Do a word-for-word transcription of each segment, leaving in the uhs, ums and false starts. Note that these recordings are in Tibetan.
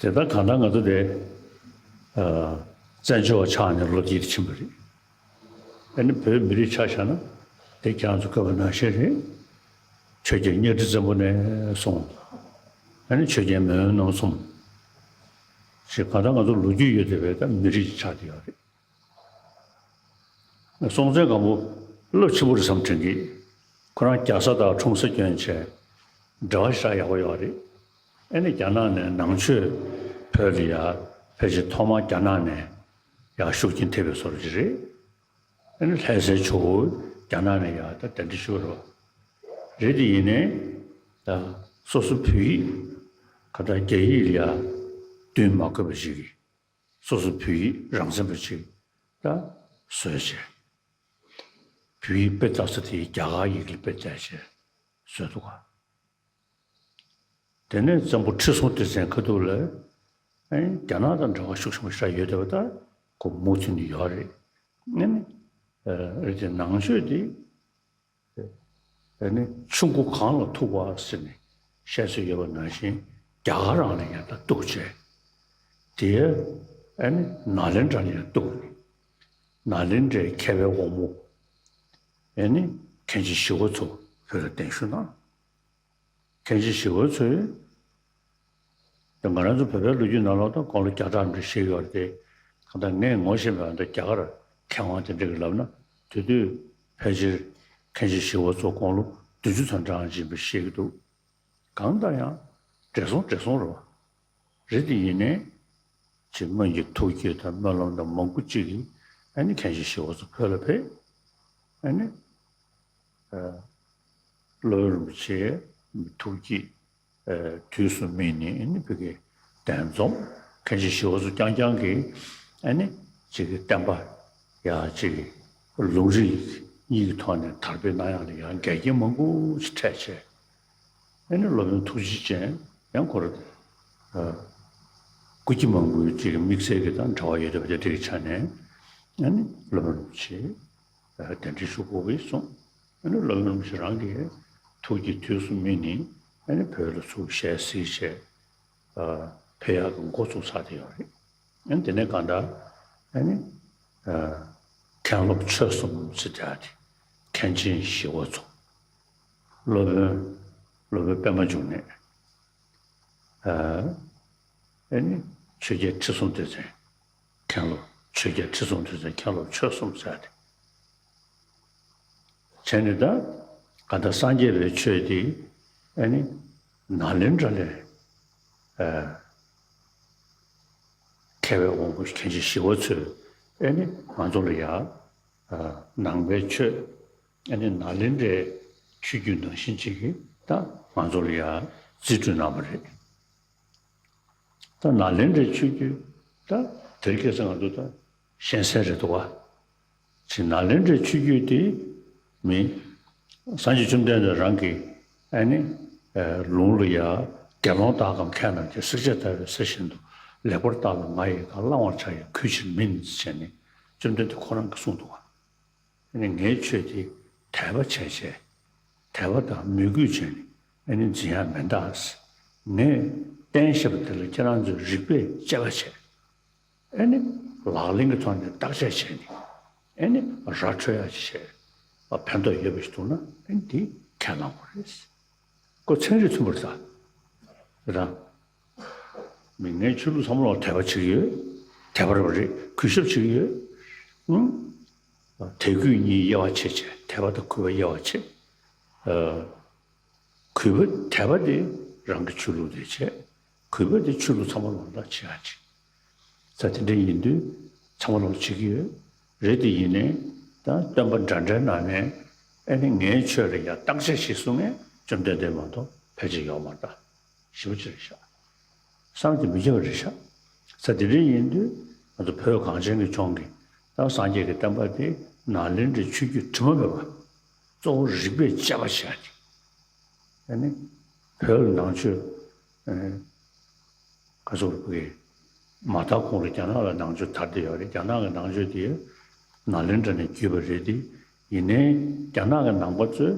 དེ་ལྟར་གང་ལྟར་ང་ཚོ་དེ་བཙན་བྱོལ་བ་ཆགས་ནས་ལོ་འདི་ཕྱིན་པ་རེད། ཨ་ནི་བོད་མི་རིགས་ཆ་བཞག་ན་དེ་ཁྱེད་རང་ཚོ་བཀོད་པ་ནང་བཞིན་རེད། ཆོས་རྒྱལ་གཉའ་ཁྲི་བཙན་པོ་ནས་བཟུང་། ཨ་ནི་ཆོས་རྒྱལ་མེས་དབོན་རྣམ་གསུམ་ཞེས་གང་ལྟར་ང་ཚོ་ལོ་རྒྱུས་ཡོད་བསྡད་པའི་ད་མི་རིགས་ཆགས་བསྡད་ཡོད་རེད། སྲོང་བཙན་སྒམ་པོ་རླབས་ཆེན་པོ་རེད་བསམ་དྲན་གི། ཁོ་རང་རྒྱ་བཟའ་དང་འཁྲུངས་ས་སྐྱོན་བྱས། འབྲེལ་བ་ཞེ་དྲག་ཡག་པོ་ཡོད་རེད། ཨ་ནི་རྒྱ་ནག་ནས་ནང་ཆོས་བོད་ལ་ཡར་ཕལ་ཆེར་ཐོག་མར་རྒྱ་ནག་ནས་ཡར་ཤུགས་རྐྱེན་ཐེབས་པའི་བཟོ་འདྲ་ཅིག་རེད། ཨ་ནི་ལྷ་སའི་ཇོ་བོ་རྒྱ་ནག་ནས་ཡར་ད་གདན་འདྲེན་ཞུས་པ་རེད། རེད་དེ་ཡིན་ནའི་ད་སོ་སོ་བོད་ཡིག་ག་ད་རྒྱ་ཡིག་ལ་ཡར་མདུན་མ་བཀོད་པ་ཞིག་གིས། སོ་སོ་བོད་ཡིག་རང་བཙན་པ་ཅིག་ད་བཟོས་བྱས། བོད་ཡིག་དཔེ་ལྟ་ས་དེ་རྒྱ་གར་ཡིག་ལ་དཔེ་བལྟས་བྱས་བཟོས་འདུག་ག། དེ་ནས་བཙན་པོ་ཁྲི་སྲོང་ལྡེ་བཙན་ཁ་ཐུག་ལ་ཨེ་རྒྱ་ནག་དང་འབྲེལ་བ་ཤུགས་ཆེན་པོ་ཞིག་ཡོད་བསྡད་པ་ད་ཁོ་མུ་མཐུད་ནས་ཡོད་རེད། ཨ་ནི་ཨ་རེད་དེ་ནང་ཆོས་དེ། ཨ་ནི་ཆུ་མགོ་གངས་ལ་ཐུག་པ་ཟེར་ནས་བཤད་སྲོལ་ཡོད་པ་ནང་བཞིན་རྒྱ་གར་རང་ལ་ཡང་ད་གཏུགས་བྱས། དེ་ཨ་ནི་ནཱ་ལེནྡྲ་ལ་ཡང་གཏུགས་ནས། ནཱ་ལེནྡྲའི་མཁས་པའི་དབང་པོ་ཨ་ནི་མཁན་ཆེན་ཞི་བ་འཚོ་བོད་ལ་གདན་ཞུ་གནང་། མཁན་ཆེན་ཞི་བ་འཚོས། ད་ང་རང་ཚོ་བོད་པའི་ལོ་རྒྱུས་ནང་ལོགས་ད་དགུང་ལོ་བརྒྱ་ཕྲག་འདྲ་བཤད་ཡོད་རེད་དེ། གང་ལྟར་ངས་ངོ་ཤེས་པའི་ད་རྒྱ་གར་མཁས་དབང་དེ་འདྲ་གིས་ལབ་ན་དེ་དུས་ཕལ་ཆེར་མཁན་ཆེན་ཞི་བ་འཚོ་དགུང་ལོ་བདུན་ཅུ་ཙམ་གྲངས་ཡིན་པ་བཤད་ཀྱི་འདུག་གང་ལྟར་ཡང་བགྲེས་སོང་བགྲེས་སོང་རེད་བ། རེད་དེ་ཡིན་ནའི་ཅིག་སྨོན་གྱི་ཐུགས་བསྐྱེད་དང་སྨོན་ལམ་དང་མང་པོ་ཅིག་གིས་ཨ་ནི་མཁན་ཆེན་ཞི་བ་འཚོ་བོད་ལ་ཕེབས། ཨ་ནི་ཨ་སློབ་དཔོན་རིན་པོ་ཆེའི་ཐུགས་བསྐྱེད་ཨ་དུས་སུ་སྨིན་ནས་ཨ་ནི་བོད་ཀྱི་གདན་འཛོམས། མཁན་ཆེན་ཞི་བ་འཚོ་རྐྱང་རྐྱང་གིས་ཨ་ནི་ཅིག་གི་བསྟན་པ་ཡང་ཅིག་གི་ལུང་རིགས་གཉིས་ཀྱི་ཐོག་ནས་དར་སྤེལ་གནང་ཡག་ལ་ཡང་འགལ་རྐྱེན་མང་པོ་ཞིག་འཕྲད་བྱས། ཨ་ནི་སློབ་དཔོན་ཐུགས་རྗེ་ཅན་ཡང་ཁོ་རང་ཨ་སྐུ་སྐྱེ་མང་པོའི་ཅིག་གི་དམིགས་བསལ་གྱི་དང་འབྲེལ་བ་ཡོད་པ་དེ་འདྲ་གི་ཆ་ནས་ཨ་ནི་སློབ་དཔོན་རིན་པོ་ཆེ་ཨ་གདན་འདྲེན་ཞུ་དགོས་ཀྱི་གསུངས། ཨ་ནི་སློབ་དཔོན་རིན་པོ་ཆེ་རང་གིས་ཐུགས་ཀྱི་དུས་སུ་སྨིན་ནས་ཨ་ནི་བོད་ལ་ཚུར་ཞལ་གཟིགས་བྱས་ཨ་ཕེབས་ཡག་གི་འགོ་ཚུགས་ཚར་བསྡད་ཡོད་རེད། ཨ་ནི་དེ་ནས་གང་ལྟར་ཨ་ནི་ཨ་མཁན་སློབ་ཆོས་གསུམ་ཟེར་བསྡད་ཡག་དེ་མཁན་ཆེན་ཞི་བ་འཚོ། སློབ་དཔོན་སློབ་དཔོན་པད་མ་འབྱུང་གནས། ཨ་ཨ་ནི་ཆོས་རྒྱལ་ཁྲི་སྲོང་ལྡེ་བཙན། མཁན་སློབ་ཆོས་རྒྱལ་ཁྲི་སྲོང་ལྡེ་བཙན་མཁན་སློབ་ཆོས་གསུམ་ཟེར་ཏེ། བྱས་ནས་ད་ག་ད་སངས་རྒྱས་པའི་ཆོས་དེ་ཨ་ནི་ནཱ་ལེནྡྲ་ལས་ཨ་མཁས་པའི་དབང་པོ་མཁན་ཆེན་ཞི་བ་འཚོས་ཨ་ནི་ང་ཚོ་ལ་ཡ་ཨ་ནང་པའི་ཆོས་ཨ་ནི་ནཱ་ལེནྡྲའི་ཆོས་བརྒྱུད་ནང་བཞིན་ཅིག་གིས་ད་ང་ཚོ་ལ་ཡ་རྩིས་སྤྲོད་གནང་བ་རེད། ད་ནཱ་ལེནྡྲའི་ཆོས་བརྒྱུད་ད་དེར་ཁ་སང་ང་ཚོ་ད་གཤེན་གསལ་རེད་འདུག་བ། ཅིག་ནཱ་ལེནྡྲའི་ཆོས་བརྒྱུད་དེ་མི་སངས་རྒྱས་བཅོམ་ལྡན་འདས་རང་གིས་ཨ་ནི་ཨ་ལུང་ལ་ཡ་དགེ་སློང་དག་གམ་མཁས་རྣམས་ཀྱིས་བསྲེགས་བཅད་བཏབ་པའི་ཚེ་བཞིན་དུ་ལེགས་པར་བརྟགས་ལ་ང་ཡི་བཀའ་བླང་བར་བྱ་ཡི་གུས་ཕྱིར་མིན་ཟེར་ནས་བཅོམ་ལྡན་འདས་ཁོ་རང་གིས་གསུངས་འདུག་བ། ཨ་ནི་ངའི་ཆོས་དེ་དད་པ་བྱས་བྱས། དད་པ་དང་མོས་གུས་བྱས་ནས་ཨ་ནི་འཛིན་ཡག་མིན་ད། ངས་བསྟན་བཞག་པ་དེ་ལ་ཁྱེད་རང་ཚོས་རིགས་པས་དཔྱད་པ་བྱས། ཨ་ནི་ལག་ལེན་གྱི་ཐོག་ནས་བརྟག་དཔྱད་བྱས་ནས་ཨ་ནི་ར་འཕྲོད་ཡག་ཅིག་བྱས། ཨ་ཕན་ཐོགས་ཡོད་པ་ཞིག་འདུག་ན་ཨ་ནི་དེ་ཁས་བླངས་དགོས་རེད། ཁོ་ཚན་རིག་མཐུན་པ་རེད་ད། རེད་ད། མི་ངའི་ཆོས་ལུགས་ཚང་མ་ལ་དད་པ་བྱེད་ཀྱི་ཡོད། དད་པ་རེད་པ་རེད། གུས་ཞབས་བྱེད་ཀྱི་ཡོད། ཨང་། དད་གུས་གཉིས་དབྱེ་བ་ཕྱེ་བྱས། དད་པ་དང་གུས་པ་དབྱེ་བ་ཕྱེ། ཨ། གུས་པ་དད་པ་དེ་རང་གི་ཆོས་ལུགས་དེ་བྱས། གུས་པ་དེ་ཆོས་ལུགས་ཚང་མ་ལ་ད་བྱེད་ཡག་ཅིག་ས་དེ་འདྲ་ཡིན་དུས་ཚང་མ་ལ་བྱེད་ཀྱི་ཡོད། རེད་དེ་ཡིན་ནའི་ད་སྟོན་པ་འདྲ་འདྲའི་ནང་ནས་ཨ་ནི་ངའི་ཆོས་ལ་ཡང་བརྟག་དཔྱད་བྱེད་གསུང་མཁན་བཅོམ་ལྡན་འདས་མ་གཏོགས་ཕལ་ཆེར་ཡོད་མ་རེད་ད། ཞེ་པོ་ཅིག་རེད་ཤག་བསམ་གྱིས་མི་ཁྱབ་པ་རེད་ཤག་ས་དེ་འདྲ་ཡིན་དུས་ང་ཚོ་བོད་གངས་ཅན་གྱི་ལྗོངས་ཀྱི་ད་སངས་རྒྱས་ཀྱི་བསྟན་པ་དེ་ནཱ་ལེནྡྲའི་ཆོས་བརྒྱུད་དྲི་མ་མེད་པ་གཙོ་བོ་རིགས་པས་དཔྱད་པ་བྱས་ཏེ། ཨ་ནི་བོད་ལ་ནང་ཆོས་ཨ་ག་ཚོད་རེད་ཕ་གི་མ་དར་གོང་ལ་རྒྱ་ནག་ལ་ནང་ཆོས་དར་བསྡད་ཡོད་རེད། རྒྱ་ནག་གི་ནང་ཆོས་དེ་ནཱ་ལེནྡྲ་ནས་བརྒྱུད་པ་རེད་དེ། ཡིན་ནའི་རྒྱ་ནག་གི་ནང་པ་ཚོས་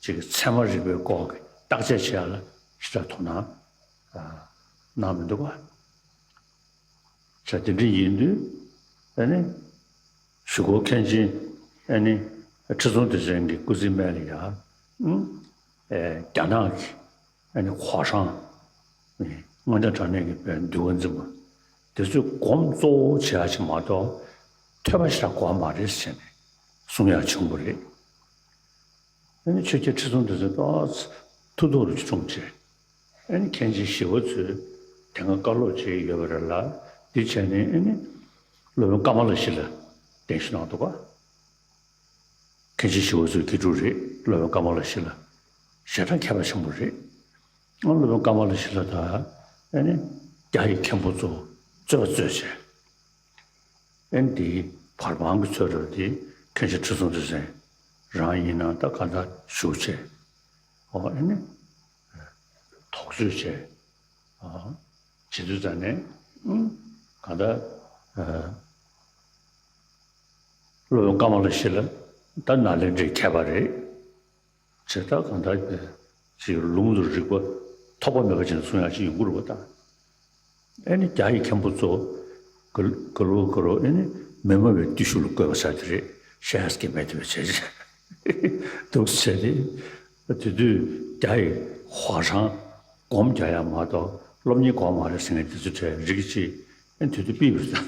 ཅིག་གི་ཚད་མ་རིག་པའི་སྐོར་གྱི་བརྟག་དཔྱད་བྱེད་ཡ་ལ་ཞེ་དྲག་དོ་སྣང་ཨ་གནང་མི་འདུག་ག་བྱས་དེ་འདྲ་ཡིན་དུས་ཨ་ནི་གཞུག་གུ་མཁན་ཆེན་ཨ་ནི་ཁྲི་སྲོང་ལྡེ་བཙན་གྱི་སྐུ་ཚེའི་སྨད་ལ་ཡང་ཨ་རྒྱ་ནག་གི་ཨ་ནི་ཧྭ་ཤང་དངོས་གནས་དྲང་གནས་ཀྱི་བོད་འདུལ་བ་འཛིན་པ་དེ་ཚོས་སྒོམ་གཙོ་བོ་བྱེད་ཡ་ཅིག་མ་གཏོགས་ཐོས་པ་ཞེ་དྲག་གོ་བ་མ་རེད་ཟེར་ནས་གསུང་ཡ་བྱུང་བ་རེད། ཨ་ནི་ཆོས་རྒྱལ་ཁྲི་སྲོང་ལྡེ་བཙན་ཏོག་ཙམ་མཐུ་སྟོབས་རུ་འཁྲུངས་བྱས། ཨ་ནི་མཁན་ཆེན་ཞི་བ་འཚོས་དེ་སྔ་བཀའ་སློབ་བྱས་ཡོད་པ་རེད་ལ། འདི་བྱས་ནས་ཨ་ནི་སློབ་དཔོན་ཀ་མ་ལ་ཤཱི་ལ་གདན་ཞུ་གནང་འདུག་ག། མཁན་ཆེན་ཞི་བ་འཚོའི་དགེ་ཕྲུག་རེད། སློབ་དཔོན་ཀ་མ་ལ་ཤཱི་ལ། ཞེ་དྲག་མཁས་པ་ཆེན་པོ་རེད། ཨ་སློབ་དཔོན་ཀ་མ་ལ་ཤཱི་ལ་དང་ཨ་ནི་རྒྱ་ཡི་མཁན་པོ་ཚོ་རྩོད་པ་རྩོད་བྱས། ཨེ་འདི་བར་དཔང་གི་ཚོད་རོལ་དེ་མཁན་ཆེན་ཁྲི་སྲོང་ལྡེ་བཙན་རང་ཡིན་ན་ད་ག་འདྲ་ཞུ་བྱས། ཨོ་ཨེ་ནི་དོགས་གཅོད་བྱས། ཨོ་བྱེད་དུས་ཙ་ནས་ཨུམ་ག་འདྲ་ཨ་སློབ་དཔོན་ཀ་མ་ལ་ཤཱི་ལ་ད་ནཱ་ལེནྡྲའི་མཁས་པ་རེད། བྱས་ད་གང་ལྟར་ཅིག་ལུང་དང་རིགས་པ་ཐོགས་པ་མེད་པ་ཅིག་གསུང་ཡག་ཅིག་ཡོང་གི་རེད་པ་ད། ཨེ་ནི་རྒྱ་ཡི་མཁན་པོ་ཚོ་ག་ག་ལོ་ག་ལོ་ཨེ་ནི་མི་སྨྲ་བའི་བརྟུལ་ཞུགས་ལ་བཀོད་པ་ཟེར་དེ་རེད། ཤེས་ཀྱི་མེད་དེ་བྱས་ཅིག་འདུག་ཟེར་ཏེ། དེ་དུས་རྒྱ་ཡི་ཧྭ་ཤང་སྒོམ་རྒྱག་ཡག་མ་གཏོགས་སློབ་གཉེར་གོ་མ་རེད་ཟེར་མཁན་དེ་ཚོ་གྲས་རིགས་གཅིག་ཨེ་དེ་དུས་ཕུད་པ་རེད་ད།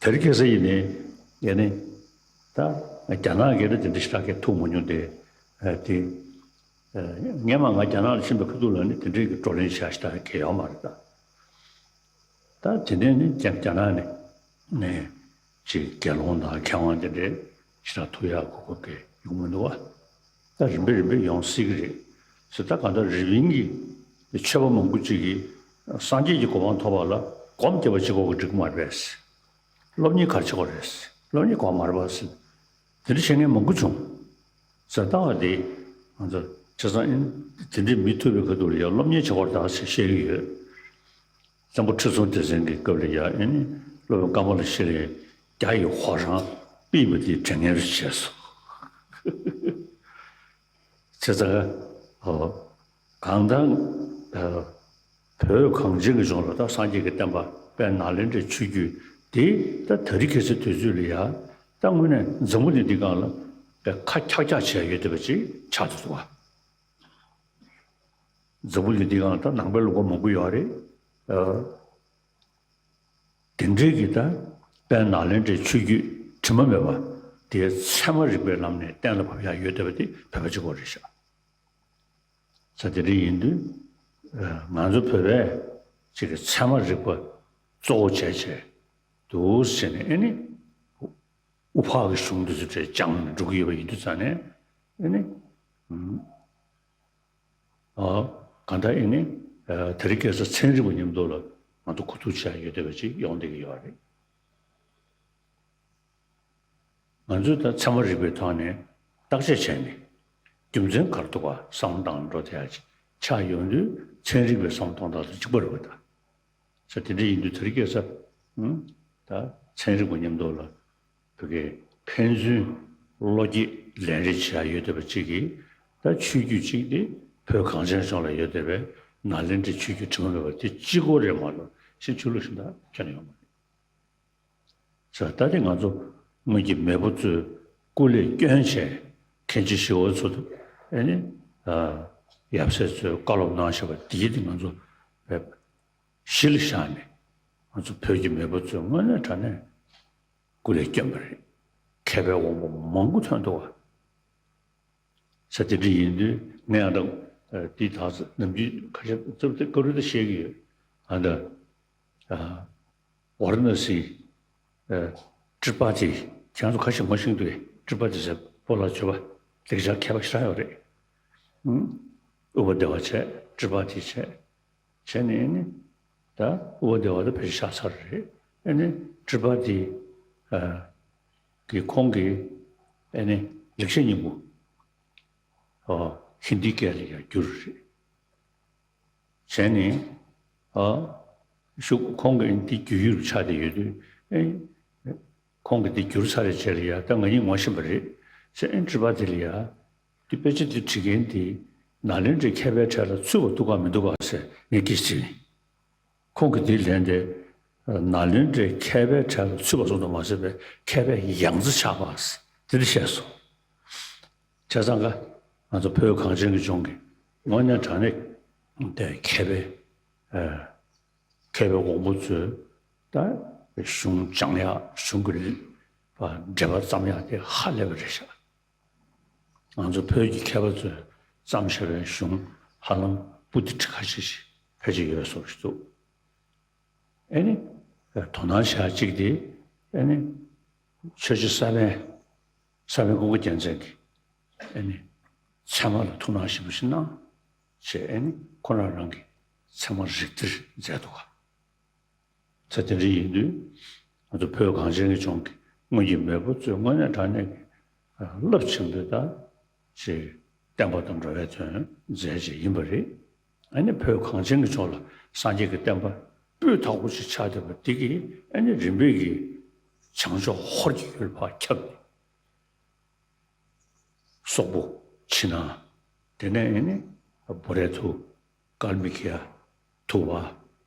དེ་རིང་ཁ་སང་ཡིན་ནའི་ཡ་ནི་ད་རྒྱ་ནག་གིས་ནི་དེ་འདྲ་ཞེ་དྲག་གི་ཐུག་མ་མྱོང་སྟེ། ཨ་དེ་ཨ་སྔན་མ་ང་རྒྱ་ནག་ལ་ཕྱིན་པའི་ཁ་ཐུག་ལ་ནི་དེ་འདྲའི་གི་བགྲོ་གླེང་བྱ་ཞེ་དྲག་གི་ཡོད་མ་རེད་ད། ད་དེ་ནས་ནི་རྒྱ་རྒྱ་ནག་ནས་ནས་ཅིག་དགེ་སློང་དང་མཁས་དབང་དེ་འདྲའི་ཞེ་དྲག་ཐུག་ཡག་གོ་སྐབས་ཀྱི་ཡོང་མི་འདུག་བ། ད་རིམ་པས་རིམ་པས་ཡོང་སྲིད་ཀྱི་རེད། ཟེར་ད་གང་ལྟར་རི་པིན་གྱི་ཆོས་པ་མང་པོ་ཅིག་གིས་སངས་རྒྱས་ཀྱི་གོ་འཕང་ཐོབ་པ་ལ་སྒོམ་རྒྱབ་པ་གཅིག་པོ་གིས་འགྲིག་གི་མ་རེད་པས། སློབ་གཉེར་ག་རེ་བྱེད་དགོས་རེད། སློབ་གཉེར་གོ་མ་རེད་པ་ཟེར། དེ་འདྲ་བཤད་མཁན་མང་པོ་བྱུང་། ཟེར་ད་བ་དེ་ང་ཚོ་བྱས་ཙང་ཨིན་དེ་འདྲའི་མི་ཐུབ་པའི་ཁ་ཐུག་ལ་ཡང་སློབ་གཉེར་བྱེད་དགོས་རེད་ད་ཟེར་བཤད་ཀྱི་ཡོད། བཙན་པོ་ཁྲི་སྲོང་ལྡེ་བཙན་གྱི་སྐབས་ལ་ཡང་ཨེ་ནི་སློབ་དཔོན་ཀ་མ་ལ་ཤཱི་ལས་རྒྱ་ཡི་ཧྭ་ཤང་པི་པ་དེ་དྲན་མཁན་རེ་བྱས་སོང་། བྱས་ཙང་ཨོ་གང་ལྟར་ཨ་བོད་གངས་ཅན་གྱི་ལྗོངས་ལ་ད་སངས་རྒྱས་ཀྱི་བསྟན་པ་དཔལ་ནཱ་ལེནྡྲའི་ཆོས་བརྒྱུད་དེ་ད་ད་རིང་ཁ་སང་དུས་ཚོད་ལ་ཡང་ད་དངོས་གནས་འཛམ་བུ་གླིང་འདིའི་སྒང་ལ་ཁ་འཁྱག་འཁྱག་བྱས་ཡོད་བསྡད་པ་ཅིག་ཆགས་འདུག་བ། འཛམ་བུ་གླིང་འདིའི་སྒང་ལ་ད་ནང་པའི་ལུང་པ་མང་པོ་ཡོད་རེད། ཨ་དེ་འདྲའི་གི་ད་དཔལ་ནཱ་ལེནྡྲའི་ཆོས་བརྒྱུད་དྲི་མ་མེད་པ་དེ་ཚད་མ་རིག་པའི་ལམ་ནས་གཏན་ལ་ཕབ་ཡག་ཡོད་བསྡད་པ་དེ་བོད་པ་གཅིག་པོ་རེད་ཤག་ས་དེ་འདྲ་ཡིན་དུས་ང་ཚོ་བོད་པས་ཅིག་གི་ཚད་མ་རིག་པ་གཙོ་བོ་བྱས་བྱས་འདུག་ཟེར་ནས་ཨེ་ནི་དབུ་འཕགས་ཀྱི་གཞུང་འདི་ཚོ་གྲས་སྦྱངས་ནས་འགྲོ་གི་ཡོད་པ་ཡིན་དུས་ཙང་ནས་ཨེ་ནི་ཨ་གང་ལྟར་ཨེ་ནི་ཨ་དེ་རིང་ཁ་སང་ཚན་རིག་པ་མཉམ་དུ་ལ་ང་ཚོ་གོ་བསྡུར་བྱས་ཡོད་བསྡད་པ་ཅིག་ཡོང་བསྡད་ཀྱི་ཡོད་རེད། ང་ཚོས་ད་ཚད་མ་རིག་པའི་ཐོག་ནས་བརྟག་དཔྱད་བྱས་ནས་རྒྱུ་མཚན་ག་རེ་འདུག་ག་བསམ་བློ་བཏང་འགྲོ་བསྡད་ཡ་ཅིག་ཆགས་ཡོང་དུས་ཚན་རིག་པའི་བསམ་བློ་གཏོང་སྟངས་དང་གཅིག་པ་རེད་པ་ད། ས་དེ་འདྲ་ཡིན་དུས་དེ་རིང་ཁ་སང་ཨང་ད་ཚན་རིག་པ་མཉམ་དུ་ལ་བོད་སྐད་ཕན་ཚུན་བློ་སྐྱེད་ལེན་རེས་བྱེད་ཡ་ཡོད་བསྡད་པ་ཅིག་གིས་ད་ཆོས་བརྒྱུད་གཅིག་དེ་བོད་གངས་ཅན་ལྗོངས་ལ་ཡོད་བསྡད་པའི་ནཱ་ལེནྡྲའི་ཆོས་བརྒྱུད་དྲི་མ་མེད་པ་དེ་གཅིག་པོ་རེད་མ་གཏོགས་གཞན་ཆོས་ལུགས་གཞན་དག་ཁྱོན་ནས་ཡོད་མ་རེད། ས་ད་དེ་ང་ཚོ་སྔོན་གྱི་མེས་པོ་ཚོས་སྐུ་ལས་བསྐྱོན་བྱས་མཁན་ཆེན་ཞི་བ་འཚོ་ཨེ་ནི་ཨ་ཡབ་སྲས་ཚོས་བཀའ་སློབ་གནང་བཞག་པ་དེ་དེ་ང་ཚོ་གཞི་ལ་བཞག་ནས་ང་ཚོ་བོད་ཀྱི་མེས་པོ་ཚོས་དངོས་གནས་དྲང་གནས་སྐུ་ལས་བསྐྱོན་པ་རེད། མཁས་པའི་དབང་པོ་མང་པོ་ཐོན་འདུག་བ། ས་དེ་འདྲ་ཡིན་དུས་ངས་ཨ་ད་དེའི་དག་ས་ནམ་རྒྱུན་ཁ་ཤས་ཙབ་ཙེ་བཀའ་འདྲི་ད་བཤད་ཀྱི་ཡོད། ཨ་ད་ཨ་ཝཱ་ར་ཎ་སི་ཨ་ཏྲི་པ་ཏི་ཁྱེད་ཚོ་ཁ་ཤས་ངོ་ཤེས་འདུག་གས། ཏྲི་པ་ཏི་ཟེར་སྤོ་ལགས་བརྗོད་པ་ལེགས་སྦྱར་མཁས་པ་ཞེ་དྲག་ཡོད་རེད། ཨུ་པ་དེ་བ་བྱས་ཏྲི་པ་ཏི་བྱས། བྱས་ནས་ཨེ་ནི་ད་ཨུ་པ་དེ་བ་ད་ཕལ་ཆེར་ཤག་ཚར་རེད། ཨེ་ནི་ཏྲི་པ་ཏི་ཨ་གི་ཁོང་གིས་ཨེ་ནི་ལེགས་བཤད་སྙིང་པོ་ཨ་ཧིན་དིའི་སྐད་ལ་ཡང་བསྒྱུར་རེད། བྱས་ནས་ཨ་ཤུག་ཁོང་གིས་ཨེ་ནི་འདི་བསྒྱུར་ཡུལ་ཆགས་བསྡད་ཡོད་དུས་ཨེ་ཁོང་གིས་འདི་བསྒྱུར་ཚར་རེད་བྱས་ལ་ཡ་ད་ང་གཉིས་ངོ་ཤེས་པ་རེད་ཟེར། ཨེ་ནི་ཏྲི་པ་ཏི་ལ་ཡ། འདི་དཔེ་ཆ་འདི་བྲིས་མཁན་འདི་ནཱ་ལེནྡྲའི་མཁས་པའི་གྲས་ལ་ཚུད་པ་འདུག་ག་མི་འདུག་ག་ཟེར་ངས་སྐད་ཆ་དྲིས་ནས། ཁོང་གིས་དེའི་ལན་དེ་ནཱ་ལེནྡྲའི་མཁས་པའི་གྲས་ལ་ཚུད་པ་ཙམ་དུ་མ་ཟད་པའི་མཁས་པའི་ཡང་རྩེ་ཆགས་པ་དེ་འདྲ་བཤད་སོང་། བྱས་ཙང་ཀ་ང་ཚོ་བོད་གངས་ཅན་གྱི་ལྗོངས་ཀྱི་དངོས་གནས་དྲང་གནས་དེ་མཁས་པའི་མཁས་པའི་དབང་པོ་ཚོས་ད་གཞུང་སྦྱང་ཡག་གཞུང་གི་འགྲེལ་པ་བརྩམས་ཡག་དེ་ཧ་ལས་པ་རེད་ཤག་ང་ཚོ་བོད་ཀྱི་མཁས་པ་ཚོས་བརྩམས་བཞག་པའི་གཞུང་ཧ་ལམ་པོ་ཏི་ཁྲི་ཁ་ཤས་ཤིག་ཕལ་ཆེར་ཡོད་བཟོ་ཞིག་འདུག་ཨེ་ནི། དོ་སྣང་བྱ་གཅིག་དེ། ཨེ་ནི། ཆོས་རྗེ་ས་པཎ། ས་པཎ་ཀུན་དགའ་རྒྱལ་མཚན་གྱིས། ཨེ་ནི། ཚད་མ་ལ་ཐུགས་སྣང་ཞིབ་པོ་ཞིག་གནང་། ཞེས་ཨེ་ནི། ཁོ་རང་རང་གི་ཚད་མ་རིགས་གཏེར་མཛད་འདུག་ག་ཚེ་དེ་འདྲ་ཡིན་དུས། ང་ཚོ་བོད་གངས་ཅན་གྱི་ལྗོངས་ཀྱི་སྔོན་གྱི་མེས་པོ་ཚོས་དངོས་གནས་དྲང་གནས་ཀྱི་རླབས་ཆེན་པོའི་ད་ཅིག་བསྟན་པ་དང་འགྲོ་བའི་དོན་མཛད་ཅིག་ཡིན་པ་རེད། ཨ་ནི་བོད་གངས་ཅན་གྱི་ལྗོངས་ལ་སངས་རྒྱས་ཀྱི་བསྟན་པ་སྤུས་དག་པོ་ཞིག་ཆགས་བསྡད་པ་འདི་གིས་ཨ་ནི་རིམ་པས་ཀྱིས་བྱང་ཕྱོགས་ཧོར་གྱི་ཡུལ་ཕར་ཁྱབ་ནས། སོག་པོ། ཕྱི་ནང་། དེ་ནས་ཨེ་ནི། བོ་རའི་ཐུ། ཀལ་མི་ཁི་ཡ། ཐུ་བ།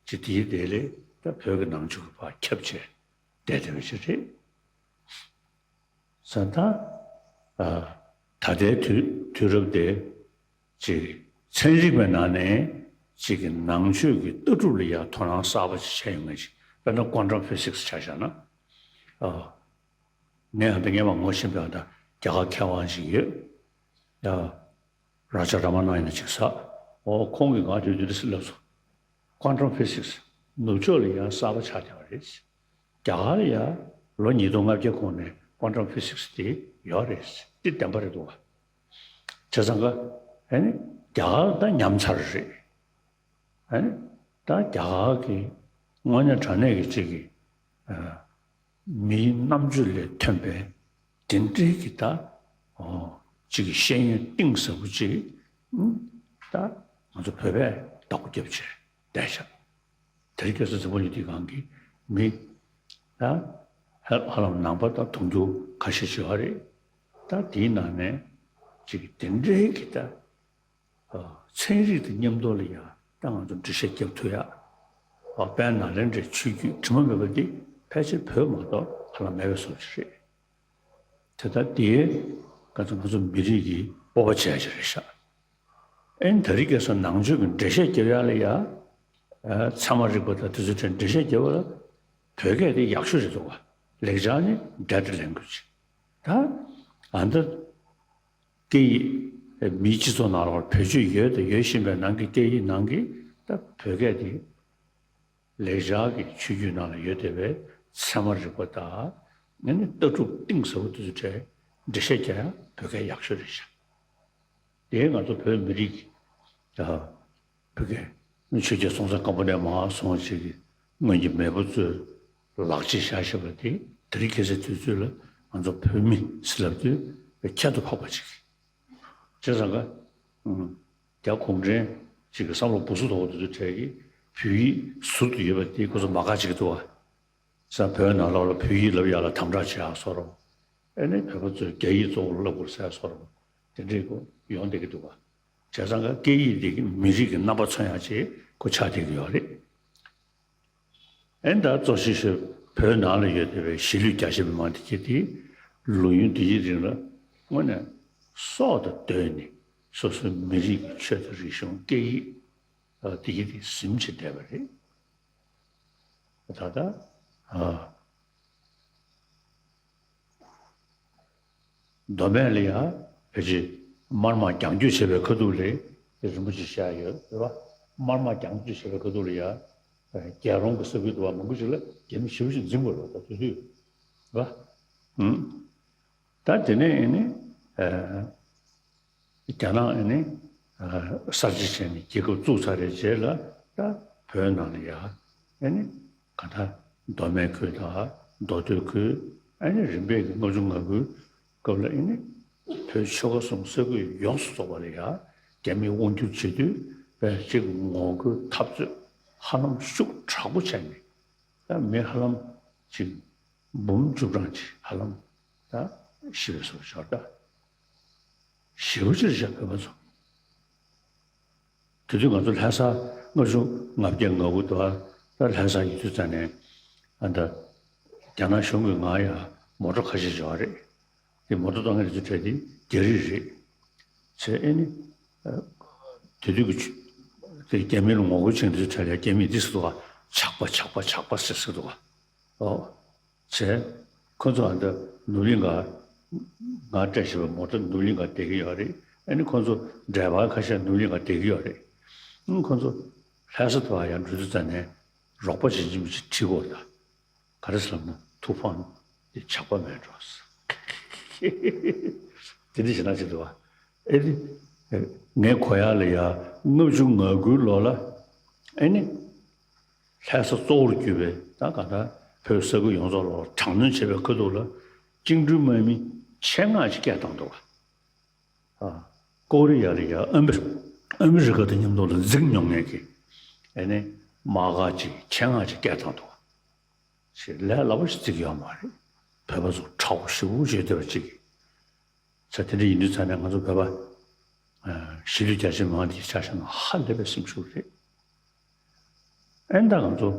ཅི་དེའི་དེ་ལས་ད་བོད་ཀྱི་ནང་ཆོས་ཀྱི་བར་ཁྱབ་བྱས་བསྡད་བསྡད་པ་ཞིག་རེད། ས་ད། ཨ། ད་ལྟའི་དུས་དུས་རབས་དེ། ཅིག་ཚན་རིག་པའི་ནང་ནས་ཅིག་གི་ནང་ཆོས་ཀྱི་ལྟ་གྲུབ་ལ་ཡང་དོ་སྣང་གསར་པ་ཅིག་བྱས་ཡོང་མཁན་ཅིག་དཔེར་ན་ཀོན་ཊམ་ཕི་སིག་སི་ཆ་བཞག་ན། ཨ། ངས་ཨ་ད་སྔས་མ་ངོ་ཤེས་པའི་ཨ་ད་རྒྱ་གར་མཁས་དབང་ཞིག་ཡོད། ཡ། རཱ་ཇ་རཱ་མ་ན་ཡ་ན་ཅིག་ཟ། འོ་ཁོང་གིས་ང་དུས་དུས་སུ་ལབ་སོང་། ཀོན་ཊམ་ཕི་སིག་སི་ནུབ་ཕྱོགས་ལ་ཡང་གསར་པ་ཆགས་བསྡད་པ་རེད། རྒྱ་གར་ལ་ཡང་ལོ་ཉིས་སྟོང་ལྔ་བརྒྱ་གོང་ནས་ཀོན་ཊམ་ཕི་སིག་སི་དེ་ཡོད་རེད། དེ་བདེན་པ་རེད་འདུག་བ། བྱས་ཙང་ཀ་ཨ་ནི་རྒྱ་གར་ད་ཉམས་ཚར་རེད། ཨ་ནི་ད་རྒྱ་གར་གྱི་དངོས་གནས་དྲང་གནས་ཀྱི་ཅིག་གི་ཨ། མིའི་རྣམ་དཔྱོད་ལས་ཐོན་པའི་དེ་འདྲའི་གི་ད། ཨོ། ཅིག་གི་ཤེས་ཡོན་གཏིང་ཟབ་པོ་ཅིག་ཨུམ། ད་ང་ཚོ་བོད་པས་བདག་པོ་རྒྱབ་བྱས་བསྡད་ཤག་དེ་རིང་ཁ་སང་འཛམ་བུ་གླིང་འདིའི་སྒང་གི་མི་ད་ཧ་ཧ་ལམ་ནང་པ་དང་དུང་ཕྱུར་ཁ་ཤས་ཤིག་ཡོད་རེད། ད་དེའི་ནང་ནས་ཅིག་གི་དེ་འདྲའི་གི་ད། ཚན་རིག་དང་མཉམ་དུ་ལ་ཡང་ད་ང་ཚོ་འགྲེལ་བཤད་རྒྱབ་ཐུབ་ཡ། དཔལ་ནཱ་ལེནྡྲའི་ཆོས་བརྒྱུད་དྲི་མ་མེད་པ་འདི་ཕལ་ཆེར་བོད་མ་གཏོགས་ཧ་ལམ་མེད་པའི་བཟོ་ཞིག་རེད། དེ་ལྟར་དེའི་ང་ཚོ་ང་ཚོ་མི་རིགས་ཀྱི་སྤོབས་པ་བྱས་ཞིག་རེད་ཤག་ཨེ་ནི་ད་རེས་ཁ་སང་ནང་ཆོས་ཀྱི་འགྲེལ་བཤད་རྒྱབ་ཡ་ལ་ཡ། ཚད་མ་རིག་པ་དང་དེ་ཚོའི་གྲས་འགྲེལ་བཤད་རྒྱབ་པ་ལ་བོད་སྐད་དེ་ཡག་ཤོས་རེད་འདུག་བ། ལེགས་སྦྱར་ནི་better language། ད་ཨ་འདི། སྐད་ཡིག་མིའི་སྤྱི་ཚོགས་ནང་ལོགས་བེད་སྤྱོད་ཡོད་དང་ཡོད་བཞིན་པའི་ནང་གི་སྐད་ཡིག་ནང་གི་ད་བོད་སྐད་དེ་ལེགས་སྦྱར་གྱི་ཆོས་བརྒྱུད་ནང་ལ་ཡོད་བསྡད་པའི་ཚད་མ་རིག་པ་དང་ཨ་ནི་ལྟ་གྲུབ་གཏིང་ཟབ་པོ་དེ་ཚོའི་གྲས་འགྲེལ་བཤད་རྒྱག་ཡ་བོད་སྐད་ཡག་ཤོས་རེད་ཤག་དེ་ང་ཚོ་བོད་མི་རིགས་ཀྱི་ད། བོད་ཀྱི་ཆོས་རྒྱལ་སྲོང་བཙན་སྒམ་པོ་ནས་མར་སོང་བ་ཅིག་གི་སྔོན་གྱི་མེས་པོ་ཚོས་ལག་རྗེས་བཞག་བཞག་པ་དེ་དེ་རིང་ཁ་སང་དུས་ཚོད་ལ་ང་ཚོ་བོད་མི་ཟེར་ལབ་དུས་ཁྱད་དུ་འཕགས་པ་ཅིག་བྱས་ཙང་ཀ་རྒྱ་གུང་ཁྲན་ཅིག་གི་བསམ་བློ་སྦུ་སུ་དོག་དེ་ཚོའི་གྲས་ཀྱིས་བོད་ཡིག་ཟུར་དུ་ཡོད་པ་དེ་ཁོ་ཚོ་མ་དགའ་བྱེད་ཀྱི་འདུག་བ། ས་བོད་ནང་ལོགས་ལ་བོད་ཡིག་ལབ་ཡག་ལ་དམ་དྲག་བྱེད་ཡག་བཟོ་འདྲ། ཨེ་ནི་བོད་པ་ཚོས་རྒྱ་ཡིག་གཙོ་བོར་ལབ་དགོས་ཟེར་བཟོ་འདྲ། དེ་འདྲའི་སྐོར་ཡོང་བསྡད་ཀྱི་འདུག་བ། བྱས་ཙང་ཀ་སྐད་ཡིག་འདི་གི་མི་རིགས་ཀྱི་རྣམ་པ་མཚོན་ཡག་ཅིག་ཁོ་ཆགས་བསྡད་ཀྱི་ཡོད་རེད། ཨེ་ད་གཙོ་ཆེ་ཤོས་བོད་ནང་ལ་ཡོད་བསྡད་པའི་གཞིས་ལུས་རྒྱ་ཆེ་མི་མང་དེ་གྱིས་དེ་ལོ་ཡུན་འདི་ཡི་རིང་ལ་དངོས་གནས་སྲོག་དང་བསྡོས་ནས་སོ་སོའི་མི་རིགས་ཀྱི་ཆོས་དང་རིག་གཞུང་སྐད་ཡིག་དེ་གྱིས་དེ་ཟིན་བྱས་བསྡད་པ་རེད། ད་ལྟ། ཨ། མདོ་སྨད་ལ་ཡང་ཕལ་ཆེར་དམར་དམག་རྒྱང་སྐྱོད་བྱེད་པའི་ཁ་ཐུག་ལ་རིན་པོ་ཆེ་བཞག་ཡོད་རེད་བ། དམར་དམག་རྒྱང་སྐྱོད་བྱེད་པའི་ཁ་ཐུག་ལ་ཡང་རྒྱལ་རོང་གི་ས་ཁུལ་དུ་བ་མང་པོ་ཞིག་ལ་རྒྱ་མི་ཞེ་པོ་ཞིག་འཛིང་དགོས་རེད་བ། ད་དུས་དུས་རེད་བ། ཨུམ། ད་དེ་ནས་ཨེ་ནི། ཨ། རྒྱ་ནག་ཨེ་ནི། ཨ། གསར་བརྗེ་བྱས་ནས་རྒྱལ་ཁབ་བཙུགས་ཚར་བའི་རྗེས་ལ་ད་བོད་ནང་ལ་ཡ། ཨེ་ནི། ག་ད་མདོ་སྨད་ཁུལ་དང་མདོ་སྟོད་ཁུལ། ཨེ་ནི་རིམ་པས་ཀྱི་ལྔ་བཅུ་ང་དགུའི་སྐབས་ལ་ཨེ་ནི། བོད་ཆོལ་ཁ་གསུམ་ས་ཁུལ་ཡོངས་སུ་རྫོགས་པ་ལ་ཡ། རྒྱ་མིས་དབང་བསྒྱུར་བྱེད་དུས་བས་ཅིག་ངོ་རྒོལ་འཐབ་རྩོད་ཧ་ལམ་ཤུགས་དྲག་པོ་བྱས་ནས་ད་མི་ཧ་ལམ་ཅིག་འབུམ་བཅུ་གྲངས་ཅིག་ཧ་ལམ་ད་ཤི་བའི་བཟོ་ཤར་ད། ཞེ་པོ་ཅིག་རེད་བཞག་བོད་པ་ཚོ། དེ་དུས་ང་ཚོ་ལྷ་ས་ལྔ་བཅུ་ང་བརྒྱད་ང་དགུ་དུ་ ད་ལྷ་ས་ཡོད་དུས་ཙང་ནས་ཨ་ད་རྒྱ་ནག་གཞུང་གིས་ང་ཡ་མོ་ཊ་ཁ་ཤས་ཡོད་རེད། དེ་མོ་ཊ་གཏོང་མཁན་དེ་ཚོའི་གྲས་དེ་རྒྱ་རིགས་རེད། བྱས་ཨེ་ནི། དེ་དུས་ཀྱི་ཆུ་དེ་རྒྱ་མི་ལ་ངོ་རྒོལ་བྱེད་མཁན་དེ་ཚོའི་གྲས་ལ་རྒྱ་མིས་འདི་ཟེར་འདུག་ག་ཇག་པ་ཇག་པ་ཇག་པ་ཟེར་ཟེར་འདུག་ག་ཨོ། བྱས། ཁོ་ཚོ་ཨ་འདི་ནུབ་གླིང་ག་ང་སྤྲད་བཞིན་པའི་མོ་ཊ་ནུབ་གླིང་ག་བསྡད་ཀྱི་ཡོད་རེད། ཨ་ནི་ཁོ་ཚོ་ཌ་རའི་བར་ཁ་ཤས་ནུབ་གླིང་ག་བསྡད་ཀྱི་ཡོད་རེད། ཨང་ཁོ་ཚོ་ལྷ་ས་དུ་བ་ཡར་འགྲོ་དུས་ཙམ་ནས་རོགས་པ་བྱེད་ཀྱི་མི་ཅིག་ཁྲིད་དགོས་ད། ག་རེ་ཟེར་ལབ་ན་ཐུགས་ཕམ་དེ་ཇག་པ་མེད་འགྲོ། དེ་འདྲ་ཞིག་ན་ཅིག་འདུག་བ། ཨེ་དེ། ངས་གོ་ཡག་ལ་ཡ་ལྔ་བཅུ་ང་དགུའི་ལོ་ལ་ཨེ་ནི། ལྷ་ས་གཙོ་བོར་གྱུར་པའི་ད་ག་ད་བོད་ས་ཁུལ་ཡོངས་རྫོགས་ལ་དྲག་གནོན་བྱས་པའི་ཁ་ཐུག་ལ་བཅིངས་འགྲོལ་དམག་མི་ཆེད་མངགས་ཅིག་སྐད་བཏང་འདུག་ག་ཨ། ཀོ་རི་ཡ་ལ་ཡ་ཨ་མི་རི་ཨ་མི་རི་ཀ་དང་མཉམ་དུ་ལ་འཛིང་མྱོང་མཁན་གྱི་ཨེ་ནི་དམག་སྒར་ཅིག་ཆེད་མངགས་ཅིག་སྐད་བཏང་འདུག་ག་ཞེས་ལས་སླ་པོ་ཞིག་བརྩི་གི་ཡོད་མ་རེད། བོད་པ་ཚོ་དྲག་པོ་ཞེ་པོ་བྱེད་བསྡད་པ་ཅིག་ས་དེ་འདྲ་ཡིན་དུས་ཙང་ནས་ང་ཚོ་བོད་པ་གཞིས་ལུས་རྒྱ་ཆེ་མང་དེའི་ཆ་བཞག་ན་ཧ་ལས་པའི་སེམས་ཤུགས་རེད། ཨེ་ད་ང་ཚོ་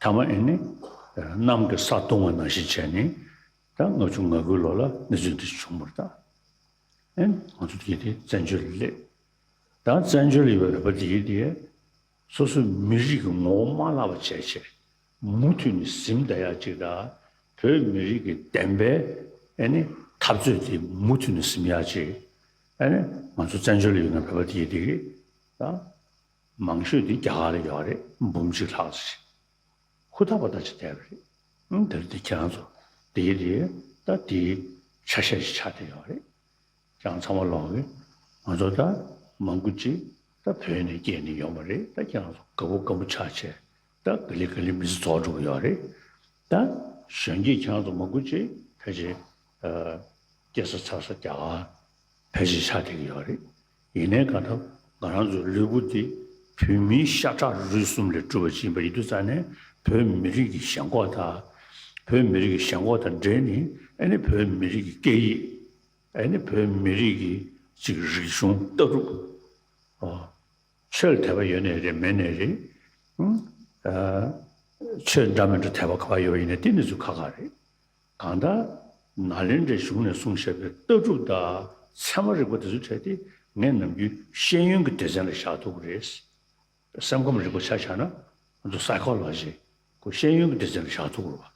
ཐ་མ་ཨེ་ནི་གནམ་གྱི་ས་བརྡུང་བ་ནང་བཞིན་བྱས་ནས་ད་ལྔ་བཅུ་ང་དགུའི་ལོ་ལ་གནས་ཚུལ་འདི་བྱུང་བ་རེད་ད། ཨེ་ང་ཚོ་དེ་དེ་བཙན་བྱོལ་ལ་སླེབས། ད་བཙན་བྱོལ་ལ་ཡོད་པའི་བོད་པ་དེ་དེ་སོ་སོའི་མི་རིགས་ཀྱི་ངོ་བོ་མ་བརླག་པ་བྱས་བྱས་མུ་མཐུད་ནས་ཟིན་བསྡད་ཡག་ཅིག་དང་བོད་མི་རིགས་ཀྱི་བདེན་པའི་ཨེ་ནི་འཐབ་རྩོད་དེ་མུ་མཐུད་ནས་ཟིན་ཡག་ཅིག་ཨེ་ནི་ང་ཚོ་བཙན་བྱོལ་ལ་ཡོད་པའི་བོད་པ་དེ་དེ་ད་མང་ཤོས་དེ་རྒྱ་གར་ལ་ཡོད་རེད། འབུམ་གཅིག་ལྷག་ཙམ་ཞིག་ཧུར་ཐག་པ་ད་ཅིག་བསྡད་པ་རེད། ཨང་དེར་དེ་ཁྱེད་རང་ཚོ་དེ་རེད་ད་དེའི་ཆ་ཤས་ཤིག་ཆགས་བསྡད་ཡོད་རེད། ཁྱེད་རང་ཚང་མ་ལོག་གི་ང་ཚོ་ད་མང་པོ་ཅིག་ད་བོད་ནས་སྐྱེས་ནས་ཡོང་བ་རེད། ད་ཁྱེད་རང་ཚོ་དགའ་པོ་དགའ་པོ་ཆགས་བྱས་ད་ག་ལེ་ག་ལེ་མི་ཚེ་རྫོགས་འགྲོ་གི་ཡོད་རེད། ད་གཞོན་སྐྱེས་ཁྱེད་རང་ཚོ་མང་པོ་ཅིག་ཕལ་ཆེར་སྐྱེས་ས་འཚར་ས་རྒྱ་གར་ཕལ་ཆེར་ཆགས་བསྡད་ཀྱི་ཡོད་རེད། ཡིན་ནའི་གང་ལྟར་ང་རང་ཚོའི་ལུས་པོ་འདི་བོད་མིའི་ཤ་ཁྲག་རུས་གསུམ་ལས་གྲུབ་པ་ཅིག་ཡིན་པ་ཡིན་དུས་ཙང་ནས་བོད་མི་རིགས་ཀྱི་ཞེན་ཁོག་དང་། བོད་མི་རིགས་ཀྱི་ཞེན་ཁོག་དང་འབྲེལ་ནས་ཨ་ནི་བོད་མི་རིགས་ཀྱི་སྐད་ཡིག་ཨ་ནི་བོད་མི་རིགས་ཀྱི་ཅིག་རིག་གཞུང་ལྟ་གྲུབ། ཨོ། ཆོས་ལ་དད་པ་ཡོད་ནའི་རེད་མེད་ནའི་རེད། ཨང་། ཨ། ཆོས་འདྲ་མི་འདྲ་དད་པ་ག་པར་ཡོད་པ་ཡིན་ནའི་དེ་ནི་ཚུར་ཁག་ཁག་རེད། གང་ལྟར་ནཱ་ལེནྡྲའི་གཞུང་ནས་གསུངས་བཞག་པའི་ལྟ་གྲུབ་དང་ཚད་མ་རིག་པ་དེ་ཚོའི་གྲས་དེ་ངས་ནམ་རྒྱུན་ཤེས་ཡོན་གྱི་སྡེ་ཚན་ལ་བཞག་ཐུབ་ཀྱི་རེད། སེམས་ཁམས་རིག་པ་ཆ་བཞག་ན་ང་ཚོ་སའི་ཁོ་ལོ་ཇི་ཁོ་ཤེས་ཡོན་གྱི་སྡེ་ཚན་ལ་བཞག་ཐུབ་ཀྱི་རེད་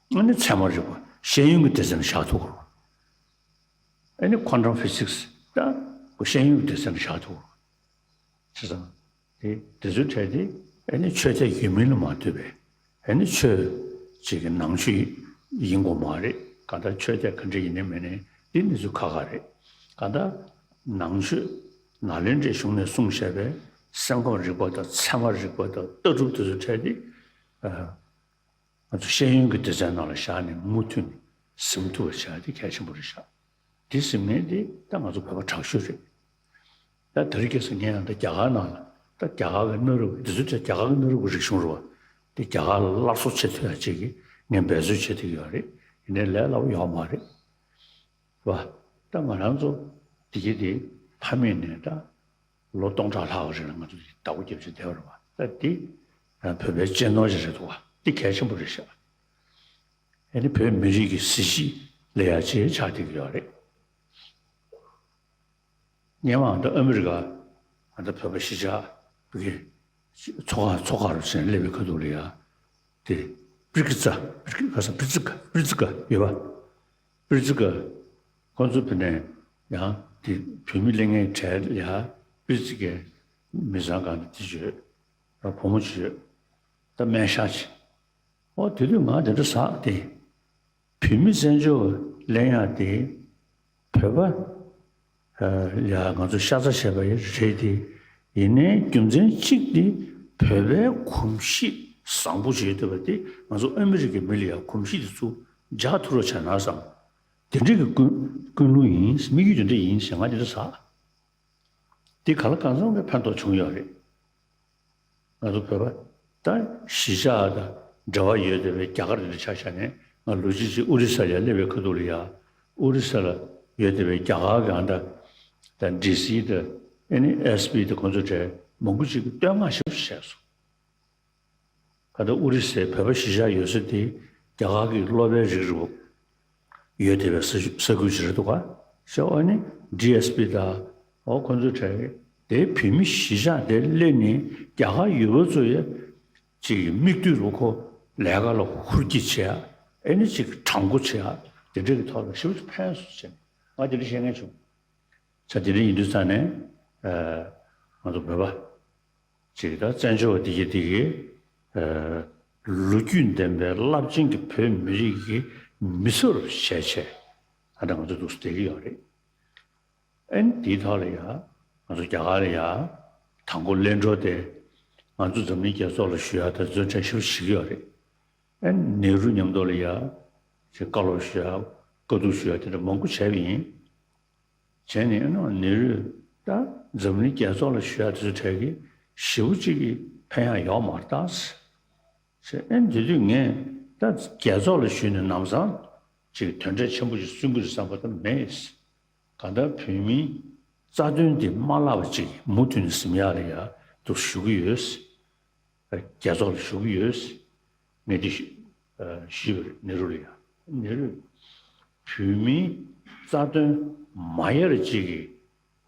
བ། ཨ་ནི་ཚད་མ་རིག་པ་ཤེས་ཡོན་གྱི་སྡེ་ཚན་ལ་བཞག་ཐུབ་ཀྱི་རེད་བ། ཨ་ནི་ཁོ་ཊམ་ཕི་སིག་སི་ད་ཁོ་ཤེས་ཡོན་གྱི་སྡེ་ཚན་ལ་བཞག་ཐུབ་ཀྱི་རེད་བ། བྱས་ཙང་། དེ་དེ་ཚོའི་གྲས་དེ་ཨ་ནི་ཆོས་དད་ཡོད་མིན་ལ་མ་ལྟོས་པའི་ཨ་ནི་ཆོས་ཅིག་གི་ནང་ཆོས་ཡིན་དགོས་མ་རེད། གང་ལྟར་ཆོས་དད་ག་འདྲ་ཡིན་ནའི་མིན་ནའི་འདི་ནི་ཚུར་ཁག་ཁག་རེད། གང་ལྟར་ནང་ཆོས་ནཱ་ལེནྡྲའི་གཞུང་ནས་གསུངས་བཞག་པའི་སེམས་ཁམས་རིག་པ་དང་ཚད་མ་རིག་པ་དང་ལྟ་གྲུབ་དེ་ཚོའི་གྲས་དེ། ཨ། ང་ཚོ་ཤེས་ཡོན་གྱི་སྡེ་ཚན་ནང་ལ་བཞག་ནས་མུ་མཐུད་ནས་ཟིན་ཐུབ་པ་བྱ་ཡ་དེ་གལ་ཆེན་པོ་རེད་ཤག་དེ་ཟིན་མཁན་དེ་ད་ང་ཚོ་བོད་པ་དྲག་ཤོས་རེད། ད་དེ་རིང་ཁ་སང་ངས་ཡང་ད་རྒྱ་གར་ནང་ལ་ད་རྒྱ་གར་གྱི་གནའ་རབས་འདི་ཚོ་ད་རྒྱ་གར་གྱི་གནའ་རབས་ཀྱི་རིག་གཞུང་རེད་བ། དེ་རྒྱ་གར་ལ་སླར་གསོ་བྱེད་ཐུབ་ཡ་ཅིག་གི་ངས་འབད་རྩོལ་བྱེད་ཐུབ་ཀྱི་ཡོད་རེད། ཡིན་ནའི་ལས་སླ་པོ་ཡོད་མ་རེད། བ། ད་ང་རང་ཚོ་དེ་གི་དེ་ཕ་མེས་ནས་ད་ལོ་སྟོང་ཕྲག་ལྷག་རིང་ལ་ང་ཚོ་དེ་བདག་པོ་རྒྱབ་བྱས་བསྡད་པ་རེད་བ། ད་དེ་ཡང་བོད་པའི་གཅེས་ནོར་ཞིག་རེད་འདུག་བ། དེ་གལ་ཆེན་པོ་རེད་ཤག་ཨ་ནི་བོད་མི་རིགས་ཀྱི་གཟི་བརྗིད་ལས་ཡག་ཅིག་ཆགས་བསྡད་ཀྱི་ཡོད་རེད། སྔོན་མ་ད་ཨ་མི་རི་ཀ་ད་བོད་པ་གཞིས་ཆགས་ཀྱི་ཚོགས་ཁག་ཚོགས་ཁག་རུ་ཕྱིན་སླེབས་པའི་ཁ་ཐུག་ལ་ཡ། དེ་པྲི་ཀི་ཙ་པྲི་ཀི་ཁ་ས་པྲི་ཙི་ཀ་པྲི་ཙི་ཀ་ཡོད་པ། པྲི་ཙི་ཀ་ཁོང་ཚོ་བོད་ནས་ཡང་དེ་བོད་མི་སླེབས་མཁན་གྲས་ལ་ཡ་པྲི་ཙི་ཀའི་མི་ཚང་གང་དེ་ཡོད། བུ་མོ་ཅིག་ཡོད། ད་སྨན་ཤག་ཅིག་ཨོ་དེ་དུས་ང་དེ་འདྲ་ཟག་སྟེ། བོད་མི་བཙན་བྱོལ་གླེང་ཡག་དེ་བོད་པ་ཡ་ང་ཚོ་ཤ་ཚ་བྱས་པ་རེད་དེ། ཡིན་ནའི་རྒྱུ་མཚན་གཅིག་དེ་བོད་པའི་གོམས་གཤིས་བཟང་པོ་བྱེད་ཐུབ་པ་དེ་ང་ཚོ་ཨ་མི་རི་ཀའི་མི་ལ་ཡང་གོམས་གཤིས་དེ་ཚུར་འཇགས་ཐུབ་རོགས་བྱས་ན་བསམ། དེ་འདྲ་གི་ཀུན་ཀུན་སློང་ཡིན་དམིགས་ཡུལ་དེ་འདྲ་ཡིན་ཞེས་ང་དེ་འདྲ་ཟག་འདི་ག་ལ་གང་འཚམ་གྱི་ཕན་ཐོགས་བྱུང་ཡོད་རེད། ང་ཚོ་བོད་པ་ད་གཞིས་ཆགས་དང་འབྲེལ་བ་ཡོད་བསྡད་པའི་རྒྱ་གར་འདི་འདྲ་ཆ་བཞག་ནས་ང་ལོ་གཅིག་ཅིག་ཨོ་རི་ས་ལ་སླེབས་པའི་ཁ་ཐུག་ལ་ཡ། ཨོ་རི་ས་ལ་ཡོད་བསྡད་པའི་རྒྱ་གར་གྱི་ཨ་ད་ད་ཌི་སི་དང་ཨ་ནི་ཨེས་པི་དང་ཁོང་ཚོ་གྲས་མང་པོ་ཅིག་གིས་བསྟོད་བསྔགས་ཞེ་པོ་བྱས་སོང་། ད་ལྟ་ཨོ་རི་སའི་བོད་པ་གཞིས་ཆགས་ཡོད་ས་དེ་རྒྱ་གར་གྱི་སློབ་པའི་རིགས་རེད་པོ། ཡོད་བསྡད་པའི་ས་ས་ཁུལ་ཞིག་རེད་འདུག་ག་ཤེས་ཨ་ནི་ཌི་ཨེས་པི་དང་། འོ་ཁོ་ཚོའི་གྲས་ཀྱི་དེའི་བོད་མི་གཞིས་ཆགས་དེ་སླེབས་ནས་རྒྱ་གར་ཡུལ་པ་ཚོ་ཡ་ཅིག་མིག་ལྟོས་རུ་ཁོ་ལས་ཀ་ལ་ཧུར་གྱིས་བྱེད་ཡ། ཨེ་ནི་ཅིག་དྲང་པོ་བྱེད་ཡ། དེ་འདྲ་གི་ཐོག་ལ་ཞེ་པོ་ཅིག་ཕན་སོང་བྱས་ནས་ང་དེ་འདྲ་བཤད་མཁན་བྱུང་། ས་དེ་འདྲ་ཡིན་དུས་ཙང་ནས་ང་ཚོ་བོད་པ་ཅིག་ད་བཙན་བྱོལ་བ་དེ་གི་དེ་གི་ལོ་རྒྱུས་ལྡན་པའི་རླབས་ཆེན་གྱི་བོད་མི་རིགས་ཀྱི་མི་ཚེ་རུ་བྱས་བྱས་ད་ལྟ་ང་ཚོ་འདུག་སེ་བསྡད་ཀྱི་ཡོད་རེད། ཨན་དེའི་ཐོག་ལ་ཡ། ང་ཚོ་རྒྱ་གར་ལ་ཡ། དང་པོ་གླེང་འགྲོ་དེ། ང་ཚོ་འཛམ་གླིང་རྒྱལ་ཚོགས་ལ་ཞུ་ཡ་དེ་ཚོ་ཕྲན་ཞིབ་ཞིག་ཡོད་རེད། ཨན་ནེ་རུ་མཉམ་དུ་ལ་ཡ། ཅིག་བཀའ་སློབ་ཞུ་ཡ། བཀའ་བསྡུར་ཞུ་ཡ་དེ་འདྲ་མང་པོ་བྱས་པ་ཡིན། བྱས་ནས་ཨ་ནི་ནེ་རུས་ད་འཛམ་གླིང་རྒྱལ་ཚོགས་ལ་ཞུ་ཡ་དེ་ཚོ་གྲས་ཀྱི་ཞེ་པོ་ཅིག་གི་ཕན་ཡག་ཡོག་མ་རེད་ད། ཟེར། ཨེ་འདི་དུས་ངས་ད་རྒྱལ་ཚོགས་ལ་ཞུས་ནས་ནམ་སང་ཅིག་དོན་འབྲས་ཆེན་པོ་ཞིག་སོན་གྱི་རེད་བསམ་པ་ད་མེད། གང་ལྟར་བོད་མིའི་རྩ་དོན་འདི་མ་བརླག་པ་ཅིག་མུ་མཐུད་ནས་ཟིན་ཡག་ལ་ཡ་འདུག་ཞུ་གི་ཡོད། རྒྱལ་ཚོགས་ལ་ཞུ་གི་ཡོད། ངས་འདི་ཞུ་ཞུས་པ་རེད་ནེ་རུ་ལ་ཡ། ནེ་རུས་བོད་མིའི་རྩ་དོན་མ་ཡལ་ཅིག་གི་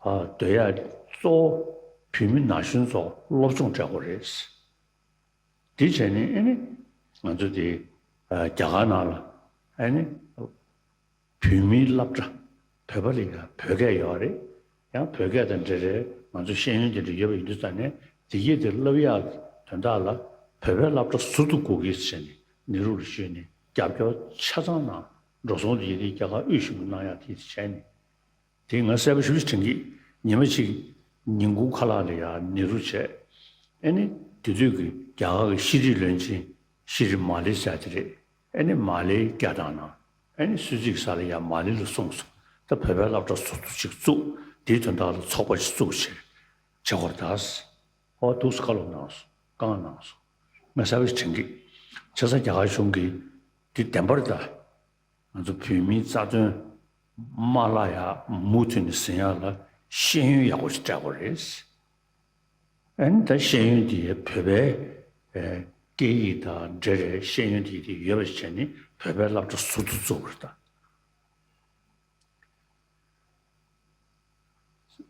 འདོད་ཡག་གཙོ་བོ་བོད་མི་ན་གཞོན་ཚོ་སློབ་སྦྱོང་སྤྲད་དགོས་རེད། དེ་བྱས་ནས་ཨེ་ནི་ང་ཚོ་དེ་རྒྱ་གར་ནང་ལ་ཨེ་ནི་བོད་མིའི་སློབ་གྲྭ་བོད་པ་ལ་ཡང་བོད་སྐད་ཡོད་རེད། ཡང་བོད་སྐད་དང་འབྲེལ་བའི་ང་ཚོ་ཤེས་ཡོན་དེ་འདྲ་ཡོད་པ་ཡིན་དུས་ཙང་ནས་དེ་གས་དེ་བསླབ་ཡག་དོན་དག་ལ་བོད་པའི་སློབ་གྲྭ་ཟུར་དུ་དགོས་ཀྱི་ཟེར་ནས་ནེ་རུ་ལ་ཞུས་ནས་རྒྱབ་སྐྱོར་ཆ་ཚང་གནང་། འགྲོ་སོང་དེ་ཡིན་དུས་རྒྱ་གར་དབུས་གཞུང་གིས་གནང་ཡག་དེ་བྱས་ནས། དེ་ང་གསལ་པོ་ཞེ་པོ་ཅིག་དྲན་གྱི། ཉི་མ་གཅིག་ཉིན་གུང་ཁ་ལག་ལ་ཡར་ནེ་རུ་བྱས། ཨེ་ནི་དེ་དུས་ཀྱི་རྒྱ་གར་གྱི་ཤེས་རིག་བློན་ཆེན་ཤི་རི་མ་ལི་ཟེར་དེ་རེད། ཨེ་ནི་མ་ལིའི་རྒྱལ་ཐང་ནང་ཨེ་ནི་སུད་སི་གི་ས་ལ་ཡར་མ་ལི་ལ་སོང་སོང་། ད་བོད་པའི་སློབ་གྲྭ་ཟུར་དུ་ཅིག་བཙུགས། དེའི་དོན་དག་ལ་ཚོགས་པ་ཅིག་བཙུགས་བྱས་བྱེད་དགོས་རེད་ད། ཨོ་འདུག་སེ་བཀའ་སློབ་གནང་སོང་། བཀའ་མངགས་གནང་སོང་། ང་གསལ་པོ་ཞིག་དྲན་གྱི། བྱས་ཙང་རྒྱ་གར་གཞུང་གིས་དེ་བདེན་པ་རེད་ད། ང་ཚོ་བོད་མིའི་རྩ་དོན་མ་བརླག་ཡག་མུ་མཐུད་ནས་ཟིན་ཡག་ལ་ཤེས་ཡོན་ཡག་པོ་ཞིག་སྤྲད་དགོས་རེད། ཨ་ནི་ད་ཤེས་ཡོན་དེ་བོད་པའི་ཨེ་སྐད་ཡིག་དང་འབྲེལ་བའི་ཤེས་ཡོན་དེ་དེ་ཡོད་པ་ཞིག་བྱས་ནས་བོད་པའི་སློབ་གྲྭ་ཟུར་དུ་བཙུགས་པ་རེད་ད།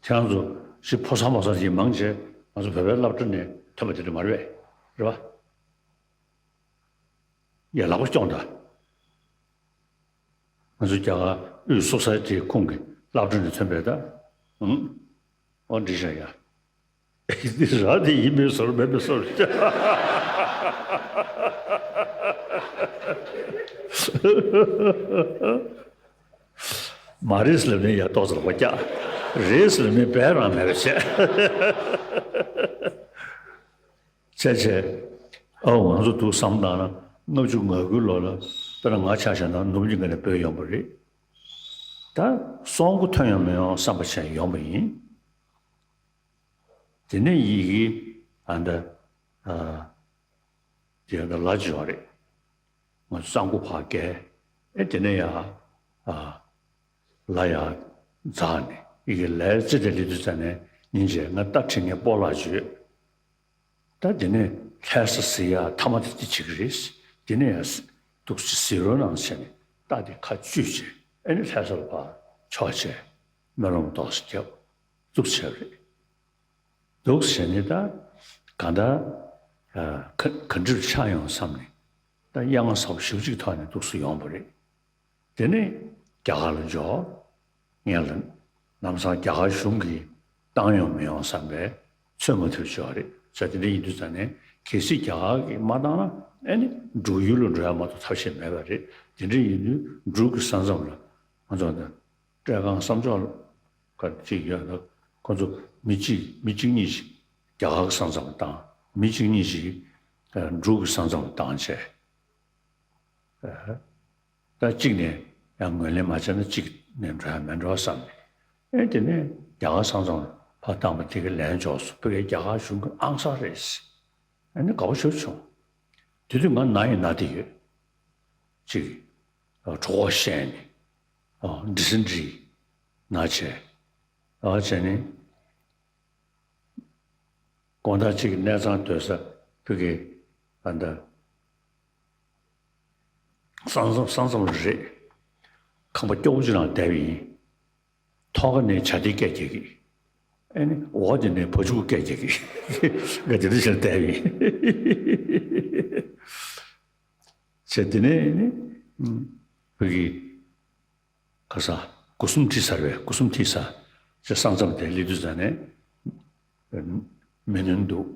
ཁྱེད་རང་ཚོ་ཞིག་ཕོ་གསར་མོ་གསར་ཞིག་མང་ཆེ་ང་ཚོ་བོད་པའི་སློབ་གྲྭ་ནས་ཐོན་པ་དེ་འདྲ་མ་རེད་པས། རེད་པ། ཡ་ལག་པ་སྐྱོང་ད། ང་ཚོ་རྒྱ་གར་དབུས་སོ་སའི་ཊི་ཁོངས་ཀྱི་སློབ་གྲྭ་ནས་ཐོན་པའི་ད། ཨང་། ཨོ་འགྲིག་བཞག་ཡ། འདི་ར་དེ་ཡིན་པའི་བཟོ་འདྲ་མེད་པའི་བཟོ་འདྲ། མ་རེད་ལབ་ནས་ཡ་ཏོག་ཙམ་ལ་རྒྱག་རེད་ལབ་ནས་བས་རང་མེད་པ་བྱས། བྱས་བྱས། ཨའོ་ང་ཚོ་འདུག་བསམ་བཏང་ན་ལྔ་བཅུ་ང་དགུའི་ལོ་ལ་དཔེར་ན་ང་ཆ་བཞག་ན་ནུབ་གླིང་ག་ནས་བུད་ཡོང་པ་རེད། ད་སོང་གོ་ཐོན་ཡོང་མི་ཡོང་བསམ་པ་བྱས་ཡོང་པ་ཡིན། དེ་ནས་ཡི་གེ་ཨ་འདྲ་ཨ་དེ་ཡང་ད་ལ་ཅི་ཡོད་རེད། ང་གཙང་པོ་ཕར་བརྒལ། ཨེ་དེ་ནས་ཡ་ཨ་ལ་ཡ་འཛེགས་ནས་ཡི་གེ་ལས་ཙི་དེ་ལི་དུ་ཙ་ནས་ཉིན་བྱས་ང་རྟ་ཁྲིད་མཁན་སྤོ་ལགས་བརྗོད། ད་དེ་ནས་ལྷ་ས་ཟེར་ཡ་མཐའ་མ་དེ་དེ་བྱེད་ཀྱི་རེད། དེ་ནས་ཡ་འདུག་སེ་ཟེར་རོ་ནང་བྱས་ནས་རྟ་དེ་ཁ་གཅུས་བྱས་ཨེ་ནས་ལྷ་ས་ལ་ཕར་ཕྱོགས་བྱས་སྨོན་ལམ་ཏོག་ཙམ་བརྒྱབ་འདུག་བྱས་རེད། འདུག་བྱས་ནས་ད་ག་འདྲ་ག་ག་འདྲ་ཆགས་ཡོང་བསམ་ནས་ད་གཡང་ས་བ་ཞེ་པོ་ཅིག་ཐོག་ནས་འདུག་སེ་ཡོང་བ་རེད། དེ་ནས་རྒྱ་གར་ལ་འབྱོར། ངས་ལ་ལམ་སང་རྒྱ་གར་གཞུང་གིས་བཏང་ཡོང་མི་ཡོང་བསམ་པའི་ཚོད་མ་ཐུབ་ཅིག་ཡོད་རེད། བྱས་དེ་འདྲ་ཡིན་དུས་ཙང་ནས་གལ་སྲིད་རྒྱ་གར་གྱིས་མ་བཏང་ན་ཨེ་ནི་འབྲུག་ཡུལ་ལ་འགྲོ་ཡ་མ་གཏོགས་ཐབས་ཤེས་མེད་པ་རེད། དེ་འདྲ་ཡིན་དུས་འབྲུག་གི་ས་མཚམས་ལ་ང་ཚོ་ད་བཀྲས་ཁང་བསམ་འཇོག་ག་ཅིག་ཡོད་ན་ཁོ་ཚོ་མི་གཅིག་མི་གཅིག་གཉིས་ཤིག་རྒྱ་གར་གྱི་ས་མཚམས་ལ་བཏང་། མི་གཅིག་གཉིས་ཤིག་འབྲུག་གི་ས་མཚམས་ལ་བཏང་བྱས། ད་གཅིག་ནས་ཡང་ངོས་ལེན་མ་བྱས་ན་གཅིག་ནས་འགྲོ་ཡ་མེད་འགྲོ་བསམ་ནས། ཨེ་དེ་ནས་རྒྱ་གར་ས་མཚམས་ཕར་བཏང་པ་དེ་ག་ལན་འཇོག་སོང་། ཕ་གིའི་རྒྱ་གར་གཞུང་གི་ཨང་གསར་རེད། ཨེ་ནི་དགའ་པོ་ཞེ་པོ་བྱུང་། དེ་དུས་ང་ན་ཡི་ན་དེ་ཡོད། གཅིག་གྲོད་ཁོག་བཤལ་ནས་ཨ་ཌི་སེན་ཊི་རི་ན་བྱས། ཨ་བྱས་ནས། དགོང་དག་གཅིག་གི་གནས་ཚང་སྡོད་ས་ཕ་གི་ཨ་ད་ ས་མཚམས་ས་མཚམས་ལ་རེད། ཁང་པ་སྐྱོ་པོ་ཅིག་ནང་བསྡད་པ་ཡིན། ཐོག་ཁ་ནས་བྱ་དེ་སྐད་རྒྱག་གི། ཨེ་ནི་འོག་དེ་ནས་བ་ཕྱུགས་སྐད་རྒྱག་གི། ང་དེ་འདྲ་བྱས་བསྡད་པ་ཡིན། བྱས་དེ་ནས་ཨེ་ནི་བོད་ཀྱི་ཁ་ས་སྒོ་གསུམ་ཁྲིད་ཚར་བས། སྒོ་གསུམ་ཁྲིད་ཚར། བྱས་ས་མཚམས་དེ་སླེབས་དུས་ཙ་ནས་མི་ནོན་འདུག་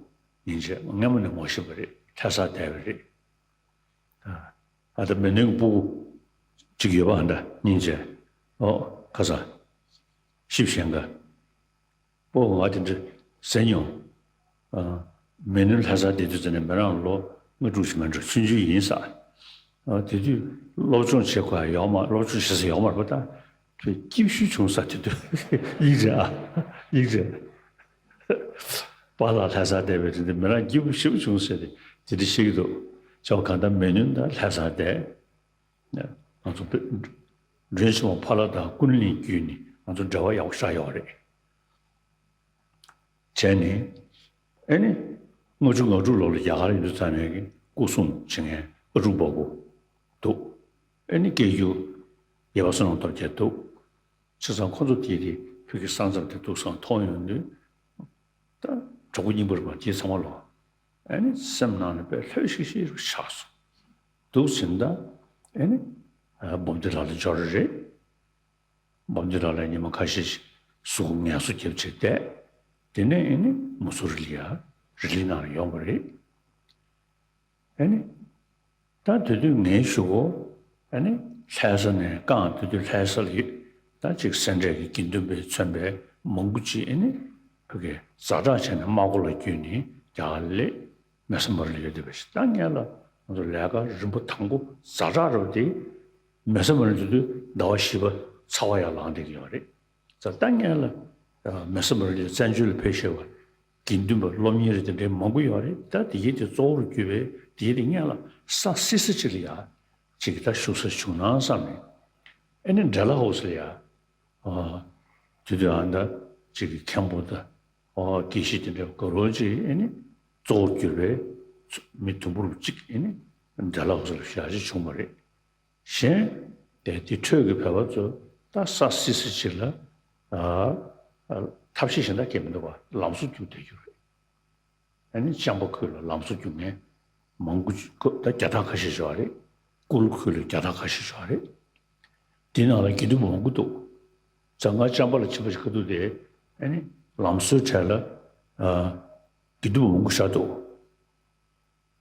སྙིང་རྗེ། སྔ་མོ་ནས་ངོ་ཤེས་པ་རེད། ལྷ་སར་བསྡད་པ་རེད། ཨ་ད་མི་ནོན་གྱི་སྤུ་གུ་གཅིག་ཡོད་པ། ཨ་འདྲ་སྙིང་རྗེ། ཨོ་ཁ་ས་ཤིབ་ཞན་ག་སྤུ་གུ་ང་དེ་འདྲ་ཟེར་མྱོང་། ཨ་མི་ནོན་ལྷ་སར་བསྡད་དུས་ཙ་ནས་མི་རང་ལོ་ལྔ་དྲུག་ཅིག་མིན་འགྲོ་ཆུང་ཆུང་ཡིན་ས། ཨ་དེ་དུས་སློབ་སྦྱོང་བྱེད་དགོས་ཡ་ཡོག་མ། སློབ་སྦྱོང་བྱེད་ས་ཡོག་མ་རེད་པ། ད་དེ་སྐྱིད་ཤོས་བྱུང་ས་དེ་དུས། ཡིག་རེད་ཨ། ཡིག་རེད། པཱ་ལགས་ལྷ་སར་བསྡད་པའི་དེ་འདྲ་མི་རང་སྐྱིད་པོ་ཞེ་པོ་བྱུང་ཟེར་ཏེ་དེ་འདྲ་བཤད་ཀྱི་འདུག་ཅོག་གང་ལྟར་མི་ནོན་ད་ལྷ་སར་བསྡད། ང་ཚོ་བོད་མགྲོན་ཆེན་མོ་ཕ་ལྷ་དང་ཀུན་གླེང་བརྒྱུད་ནས་ང་ཚོ་འབྲེལ་བ་ཡག་པོ་ཆགས་ཡོད་རེད། བྱས་ནས་ཨེ་ནི་ལྔ་བཅུ་ང་དྲུག་ལོ་ལ་རྒྱ་གར་ཡོང་དུས་ཙ་ནས་སྐུ་སྲུང་བྱེད་མཁན་ཨ་ཀྲུག་པ་པོ་འདུག་ཨེ་ནི་སྐད་སྒྱུར་ཡེ་བ་བསོད་ནམས་སྟོབས་རྒྱལ་འདུག་བྱས་ཙང་ཁོ་ཚོ་དེ་དེ་བོད་ཀྱི་ས་མཚམས་དེ་འདུག་སང་མཐོང་ཡོང་དུས། ད་གྲོགས་པོ་རྙིང་པ་རེད་པ། དེ་ཚང་མ་ལོ། ཨ་ནི་སེམས་ནང་ནས་དཔེ་ལྷོད་ཤིག་ཤིག་རུ་ཆགས་སོང་། འདུག་ཟིན་ད། ཨ་ནི་ཨ་འབུམ་སྡེ་ལགས་ལ་འབྱོར་རེད། འབུམ་སྡེ་ལགས་ལ་ཉི་མ་ཁ་ཤས་ཤིག་གཟུགས་པོ་ངལ་གསོ་རྒྱབ་བྱས་བསྡད། དེ་ནས་ཨ་ནི་མུ་སུ་རི་ལ་ཡ། རི་ལི་ནང་ལ་ཡོང་བ་རེད། ཨ་ནི། ད་དེ་དུས་ངའི་གཞུག་གུ་ཨ་ནི་ལྷ་ས་ནས་རྐང་། དེ་དུས་ལྷ་ས་ལ་ཡོད། ད་ཅིག་སེ་འབྲས་ཀྱི་དགེ་འདུན་པས་མཚོན་པའི་མང་པོ་ཅིག་ཨ་ནི་བོད་ཀྱི་ཛ་དྲག་བྱས་ནས་རྨ་ཁོ་ལ་བརྒྱུད་ནས་རྒྱ་གར་སླེབས། མེ་ས་མར་ལ་ཡོད་བསྡད་པ་ཞིག་ད་ངས་ལ་ང་ཚོ་ལས་ཀ་རིམ་པ་དང་པོ་ཛ་དྲག་རེད་པ། དེ་མེ་ས་མར་དེ་དུས་ཟླ་བ་བཞི་པ་ཚ་བ་ཡར་ལངས་བསྡད་ཀྱི་ཡོད་རེད། ཙ་ད་ངས་ལ་མེ་ས་མར་ལ་བཙན་བྱོལ་ལ་ཕེབས་ཤེས་པ་དགེ་འདུན་པ་སློབ་གཉེར་དེ་འདྲའི་མང་པོ་ཡོད་རེད། ད་དེ་གའི་དེ་གཙོ་བོར་གྱུར་པའི་དེ་གའི་དེ་ངས་ལ་ས་བསིལ་ས་ཅིག་ལ་ཡ་ཅིག་ད་བཞུགས་ས་བྱུང་ན་བསམ་ནས། ཨ་ནི་འབྲེལ་ལ་ཧོ་སི་ལ་ཡ། ཨ་དེ་དུས་ཨ་ད་ཅིག་གི་མཁན་པོ་ད་ཨ་དགེ་བཤེས་དེ་འདྲ་ག་རོ་ཅིག་ཨ་ནི་གཙོ་བོར་གྱུར་པའི་མི་དུམ་བུར་གཅིག་ཨ་ནི་འབྲེལ་ལ་ཧོ་སི་ལ་ཞག་ཅིག་བྱུང་བ་རེད། གཞན་དེ་དེ་འཕྲོས་ཀྱི་བོད་པ་ཚོ་ད་ས་བསིལ་བསིལ་ཅིག་ལ་ཨ་ཨ་ཐབས་ཤེས་གཞན་དག་གས་མི་འདུག་པ། ལམ་བཟོ་རྒྱུག་བསྡད་རྒྱུ་རེད། ཨ་ནི་ལྕམ་པ་ཁུལ་ལ་ལམ་བཟོ་རྒྱུག་མཁན་མང་པོ་ཅིག་ད་བརྒྱ་ཕྲག་ཁ་ཤས་ཤིག་ཡོད་རེད། ཀུ་ལུ་ཁུལ་ལ་བརྒྱ་ཕྲག་ཁ་ཤས་ཤིག་ཡོད་རེད། དེ་ནང་ལ་དགེ་འདུན་པ་མང་པོ་འདུག་ཙང་ང་ལྕམ་པ་ལ་ཕྱིན་པ་ཞིག་ཁ་ཐུག་དེ་ཨ་ནི་ལམ་བཟོའི་གྲས་ལ་ཨ་དགེ་འདུན་པ་མང་པོ་ཤར་འདུག་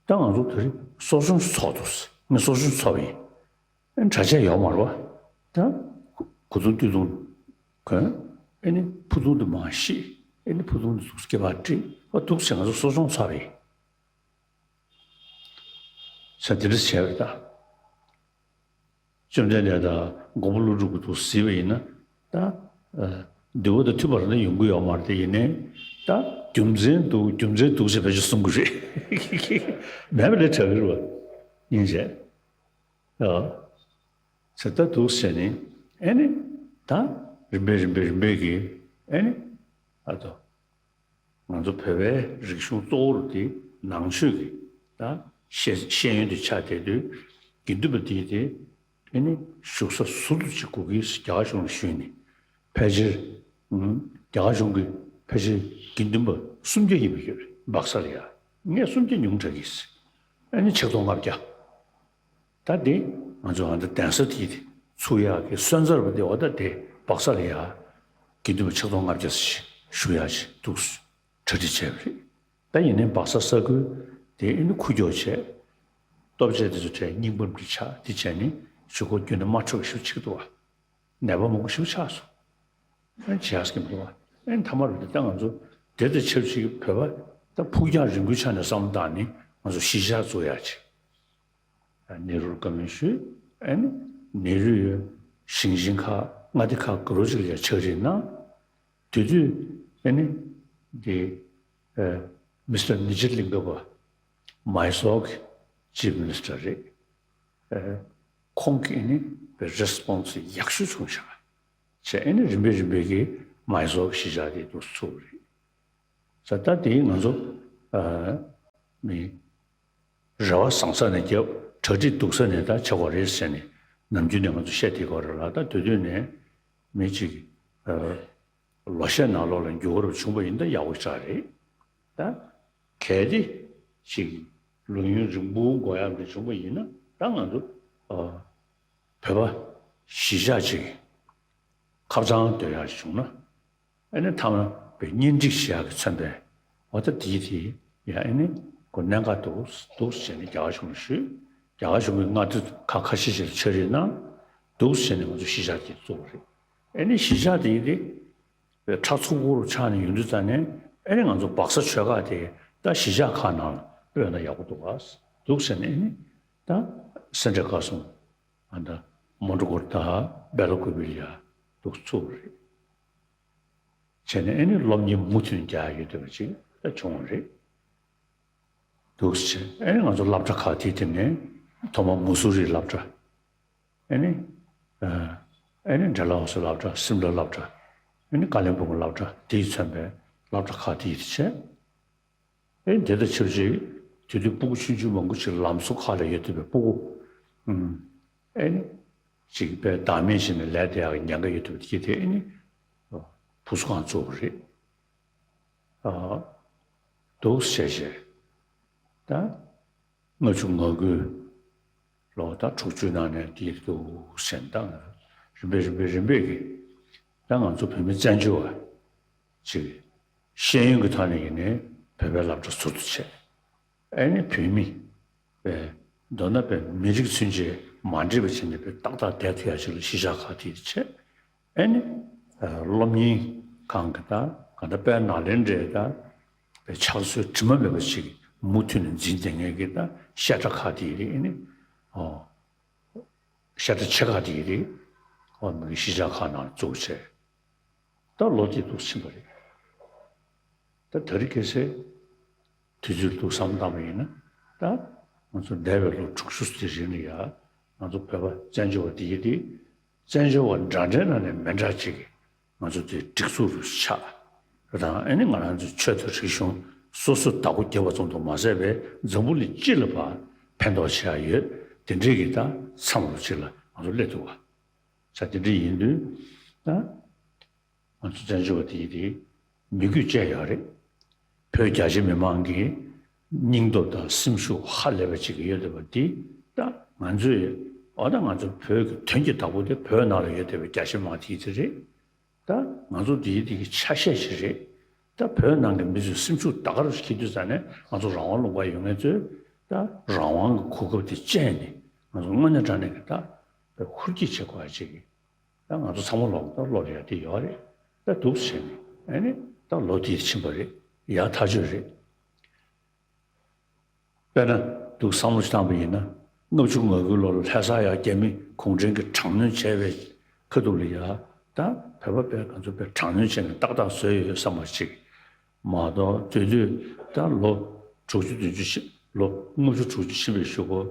ད་ང་ཚོ་དེ་རིང་གསོ་སྦྱོང་ཚོགས་འདུག་ངས་གསོ་སྦྱོང་ཚོགས་པ་ཡིན། ཨ་ནི་གྲྭ་ཆས་ཡོད་མ་རེད་པ། ད་གོས་ཐུང་སྟོད་ཐུང་གོན། ཨ་ནི་ཕུ་ཐུང་དུ་མ་ཤི། ཨ་ནི་ཕུ་ཐུང་དུ་སྐེད་པ་བསྒྲིགས། ཨ་འདུག་ཟེར་ང་ཚོ་གསོ་སྦྱོང་ཚོགས་པ་ཡིན། ས་དེ་འདྲ་བྱས་པ་རེད་ད། བཅོམ་ལྡན་འདས་དང་མགོན་པོ་ཀླུ་སྒྲུབ་ཀྱི་དུས་གཟིགས་པ་ཡིན་ན། ད་ཨ་འདུལ་བ་དང་མཐུན་པ་རེད་ན་ཡོང་གི་ཡོད་མ་རེད། དེ་ཡིན་ནའི་ད་རྒྱུ་མཚན་འདུག་རྒྱུ་མཚན་འདུག་ཅེས་བེད་སྤྱོད་གསུང་གི་རེད། མེད་པ་ལས་དྲག་གི་རེད་པ། སྙིང་རྗེ། ཨ་ཟེར་ད་འདུག་ཟེར་ནས་ཨེ་ནི་ད་རིམ་པས་རིམ་པས་རིམ་པས་ཀྱིས་ཨེ་ནི་ཨ་ད། ང་ཚོ་བོད་པའི་རིག་གཞུང་གཙོ་བོར་དེ་ནང་ཆོས་ཀྱི་ད་ཤེས་ཤེས་ཡོན་དེ་ཆགས་བསྡད་དུས་དགེ་འདུན་པ་དེ་དེ་ཨེ་ནི་བཞུགས་ས་ཟུར་དུ་ཅིག་དགོས་ཀྱི་རྒྱ་གར་གཞུང་ལ་ཞུས་ནས་ཕལ་ཆེར་ཨུམ་རྒྱ་གར་གཞུང་གི་ཕལ་ཆེར་དགེ་འདུན་པ་སུམ་བརྒྱ་ཡིན་པ་ཡོད་རེད། སྦག་ས་ལ་ཡ་ངས་སུམ་བརྒྱ་ཉུང་དྲགས་ཀྱི་ཨེ་ནི་ཆིག་སྟོང་ལྔ་བརྒྱ། ད་འདི་ང་ཚོ་ཨ་ད་གདན་ས་དེ་ཚུགས་ཡག་གི་སོན་རྩ་རུ་འདི་འོ་ད་དེ་སྦག་ས་ལ་ཡ་གི་འདུན་པ་ཆིག་སྟོང་ལྔ་བརྒྱ་ཞིག་བཞུགས་ཡག་ཅིག་འདུག་གྲ་སྒྲིག་བྱས་པ་རེད། ད་ཡིན་ནའི་སྦག་ས་ས་ཁུལ་དེ་ཨེ་ནི་ཁུག་ཀྱོག་བྱས། ལྟོ་ཆས་དེ་ཚོ་བྲལ་རྙིང་པ་འདྲ་ཆགས་དེ་བྱས་ནས་ཞུ་སྒོ་བརྒྱུད་ནས་དམར་ཁྲོད་ཞིག་ཆིག་འདུག་བ། ནད་པ་མང་པོ་ཞིག་ཆགས་སོང་། ཨེ་བྱས་ཀྱི་མི་འདུག་བ། ཨེ་མཐའ་མ་རུ་དེ་ད་ང་ཚོ་དེ་དང་ཆབས་ཅིག་བོད་པ་ད་ཕུགས་རྒྱང་རིང་པོའི་ཆ་ནས་བསམ་བློ་བཏང་ནས་ང་ཚོ་གཞིས་ཆགས་བཙུགས་ཡག་ཅིག་ནེ་རུར་བཀའ་མོལ་ཞུས། ཨ་ནི་ནེ་རུས་ཞིང་ཆེན་ཁག་མངའ་སྡེ་ཁག་ག་རོ་ཅིག་ལ་ཡང་ཕྱག་བྲིས་གནང་། དེ་དུས་ཨ་ནི་འདི་ཨ་མི་སི་ཊར་ནི་ཇར་ལིང་ག་པ་མའི་སོར་གྱི་ཅིབ་མི་ནི་སི་ཊར་རེད། ཨ་ཁོང་གིས་ཨ་ནི་རེ་སི་པོན་སི་ཡག་ཤོས་བྱུང་ཤག་བྱས། ཨ་ནི་རིམ་པས་རིམ་པས་ཀྱིས་མའི་སོར་གྱི་གཞིས་ཆགས་དེ་འདུག་སེ་ཚུགས་པ་རེད། ས་ད་དེ་ང་ཚོ་ཨ་མི་རེ་བ་བཟང་ས་ནས་བརྒྱབ། གྲ་སྒྲིག་སྡུག་ས་ནས་ད་བྱེད་དགོས་རེད་ཟེར་ནས་ནམ་རྒྱུན་ནས་ང་ཚོ་བཤད་བསྡད་ཀྱི་ཡོད་རེད་ལ། ད་དེ་དུས་ནས་མི་གཅིག་ཨ། ལོ་ཤས་ནང་ལོགས་ལ་འགྱུར་བ་རུ་བྱུང་བ་ཡིན་ན་ཡག་པོ་ཞེ་དྲག་རེད། ད་གལ་ཏེ་ཅིག་ལོ་ཡུན་རིང་པོ་འགོར་ཡག་འདྲ་བྱུང་བ་ཡིན་ན། ད་ང་ཚོ་ཨ། བོད་པ་གཞིས་ཆགས་ཅིག་ཁ་བྱང་འདོན་ཡག་བྱུང་ན། ཨ་ནི་མཐའ་མ་བའི་གཉེན་སྒྲིག་བྱེད་ཡག་གི་མཚོན་པའི་འོ་ད་དེའི་དེ་ཡ། ཨ་ནི་ཁོ་གནད་འགག་འདུག་འདུག་ཟེར་ནས་རྒྱ་གར་གཞུང་ལ་ཞུས། རྒྱ་གར་གཞུང་གིས་མངའ་སྡེ་ཁག་ཁ་ཤས་ཤིག་ལ་ཕྱག་བྲིས་གནང་འདུག་ཟེར་ནས་ང་ཚོ་གཞིས་ཆགས་དེ་བཙུགས་པ་རེད། ཨ་ནི་གཞིས་ཆགས་དེའི་དེ་ཁྲག་འཚུབ་པོ་རུ་ཆགས་ནས་ཡོང་དུས་ཙ་ནས། ཨ་ནི་ང་ཚོ་སྦག་ས་ཆོལ་ཁ་དེ་ད་གཞིས་ཆགས་ཁག་ནང་ལ་སྤོས་ན་ཡག་པོ་འདུག་ག་འདུག་ཟེར་ནས། ཨ་ནི་ད་སེ་འབྲས་དགའ་གསུམ། ཨ་ད་མོན་གྷོ་གུར་དང་སྦེལ་ཀོབ་ལ་ཡ་འདུག་ཚུགས་པ་རེད། བྱས་ནས་ཨ་ནི་སློབ་གཉེར་མུ་མཐུད་རྒྱག་ཡོད་བསྡད་པ་ཅིག་ད་བྱུང་བ་རེད། འདུག་སེ་བྱས། ཨ་ནི་ང་ཚོ་སློབ་གྲྭ་ཁག་དེའི་སྟེང་ནས་ཐོག་མར་མུ་སུ་རིའི་སློབ་གྲྭ། ཨ་ནི་ཨ་ཨ་ནི་ཌལ་ཧོ་སི་སློབ་གྲྭ། སིམ་ལ་སློབ་གྲྭ། ཨ་ནི་ཀ་ལིམ་པོང་གི་སློབ་གྲྭ། དེས་མཚོན་པའི་སློབ་གྲྭ་ཁག་དེའི་བྱས། ཨེ་དེ་དང་ཆབས་ཅིག་དེ་དུས་སྤུ་གུ་ཆུང་ཆུང་མང་པོ་ཅིག་ལམ་བཟོ་ཁག་ལ་ཡོད་བསྡད་པའི་སྤུ་གུ། ཨུམ། ཨེ་ནི་ཅིག་དཔེ་བདག་མེད་བྱས་ནས་ལས་དེ་ཡག་གི་ཉེན་ཁ་ཡོད་བསྡད་པ་དེ་གིས་དེ་ཨེ་ནི་བུ་གསོ་ཁང་བཙུགས་པ་རེད། ཨ། འདུག་སེ་བྱས་བྱས། ད་ལྔ་བཅུ་ང་དགུའི་ལོ་ད་དྲུག་ཅུའི་ནང་ནས་དེ་འདུག་སེ། ད་རིམ་པས་རིམ་པས་རིམ་པས་ཀྱིས་ད་ང་ཚོ་བོད་མི་བཙན་བྱོལ་བ་ཅིག་ཤེས་ཡོན་གྱི་ཐོག་ནས་ཡིན་ནའི་བོད་པའི་སློབ་གྲྭ་ཟུར་དུ་བྱས། ཨ་ནི་བོད་མི་པའི་མདོར་ན་པའི་མི་རིགས་མཚོན་བྱེད་མ་འདྲེས་པ་བྱས་ནས་པའི་ཏག་ཏག་བསྡད་ཐུབ་ཡག་ཅིག་ལ་གཞིས་ཆགས་ཁག་དེ་བྱས། ཨ་ནི་སློབ་གཉེར་ཁང་གི་ད་ག་ད་དཔལ་ནཱ་ལེནྡྲའི་ད་པའི་ཕྱག་སྲོལ་དྲི་མ་མེད་པ་ཞིག་མུ་མཐུད་ནས་འཛིན་བསྡད་མཁན་གྱི་ད་བཤད་གྲྭ་ཁག་དེ་རེད། ཨ་ནི་ཨོ། བཤད་གྲྭ་ཆེ་ཁག་དེ་རེད། ཨོ། མི་གི་གཞིས་ཆགས་ཁག་ནང་བཙུགས་བྱས། ད་ལོ་དེ་འདུག་ཕྱིན་པ་རེད། ད་ད་རེས་ཁ་སང་དུས་ཚོད་འདུག་བསམ་བཏང་བ་ཡིན་ན། ད་ང་ཚོ་འདས་པའི་ལོ་དྲུག་ཅུ་དེ་རིང་ལ་ཡ། ང་ཚོ་བོད་པ་བཙན་བྱོལ་བ་དེ་ཡི་དེ། བཙན་བྱོལ་བ་འདྲ་འདྲའི་ནང་ནས་མི་འདྲ་ཅིག་གིས་ང་ཚོ་དེ་སྒྲིག་འཛུགས་རུ་ཆགས། དང་ཨ་ནི་ང་རང་ཚོའི་ཆོས་དང་རིག་གཞུང་སོ་སོ་བདག་པོ་རྒྱབ་པ་ཙམ་དུ་མ་ཟད་པའི་འཛམ་བུ་གླིང་སྤྱི་ལ་ཕར་ཕན་ཐོགས་བྱེད་ཡ་ཡོད། དེ་འདྲའི་གི་ད་མཚམས་རུ་ཅིག་ལ་ང་ཚོ་སླེབས་འདུག་བ། ས་དེ་འདྲ་ཡིན་དུས་ད། ང་ཚོ་བཙན་བྱོལ་བ་དེ་ཡི་དེ་མི་རྒྱུད་བཅས་ཡོད་རེད། བོད་རྒྱ་ཆེ་མི་མང་གི་སྙིང་སྟོབས་དང་སེམས་ཤུགས་ཧ་ལས་པ་ཅིག་ཡོད་བསྡད་པ་འདི། ད་ང་ཚོས་འོ་ད་ང་ཚོ་བོད་ཀྱི་དོན་གྱི་བདག་པོ་དེ་བོད་ནང་ལ་ཡོད་བསྡད་པའི་རྒྱ་ཆེ་མི་མང་དེ་ཡི་དེ་རེད། ད་ང་ཚོ་དེ་ཡི་དེ་གི་ཆ་ཤས་ཤིག་རེད། ད་བོད་ནང་གི་མི་ཚོས་སེམས་ཤུགས་ད་ག་རུ་འཁྱེར་དུས་ཙ་ནས། ང་ཚོ་རང་དབང་ལུང་པར་ཡོད་མཁན་ཚོས་ད་རང་དབང་གི་གོ་སྐབས་དེ་སྤྱད་ནས། ང་ཚོ་དངོས་གནས་དྲང་གནས་ཀྱི་ད་ཧུར་སྐྱེད་བྱེད་དགོས་ཡ་ཅིག་གི། ད་ང་ཚོ་ཚང་མ་ལོག་ད་སློབ་ཡ་དེ་ཡོད་རེད། ད་འདུག་བྱས་ནས་ཨ་ནི་ད་ལོ་དེ་ཕྱིན་པ་རེད། ཡག་ཐག་ཆོད་རེད། དཔེར་ན་འདུག་བསམ་བློ་ཞིག་བཏང་པ་ཡིན་ན། ལྔ་བཅུ་ང་དགུའི་ལོ་ལ་ལྷ་ས་ཡ་རྒྱ་མི་གུང་ཁྲན་གྱིས་དྲག་གནོན་བྱས་པའི་ཁ་ཐུག་ལ་ཡ། ད་བོད་པ་དཔེ་ང་ཚོ་དཔེ་དྲག་གནོན་བྱས་ནས་ཏག་ཏག་བཟོས་ཡོད་བསམ་པ་ཅིག་མ་གཏོགས། དེ་དུས་ད་ལོ་དྲུག་ཅུ་བདུན་ཅུ་ཕྱིན། ལོ་ལྔ་བཅུ་དྲུག་ཅུ་ཕྱིན་པའི་གཞུག་གུ།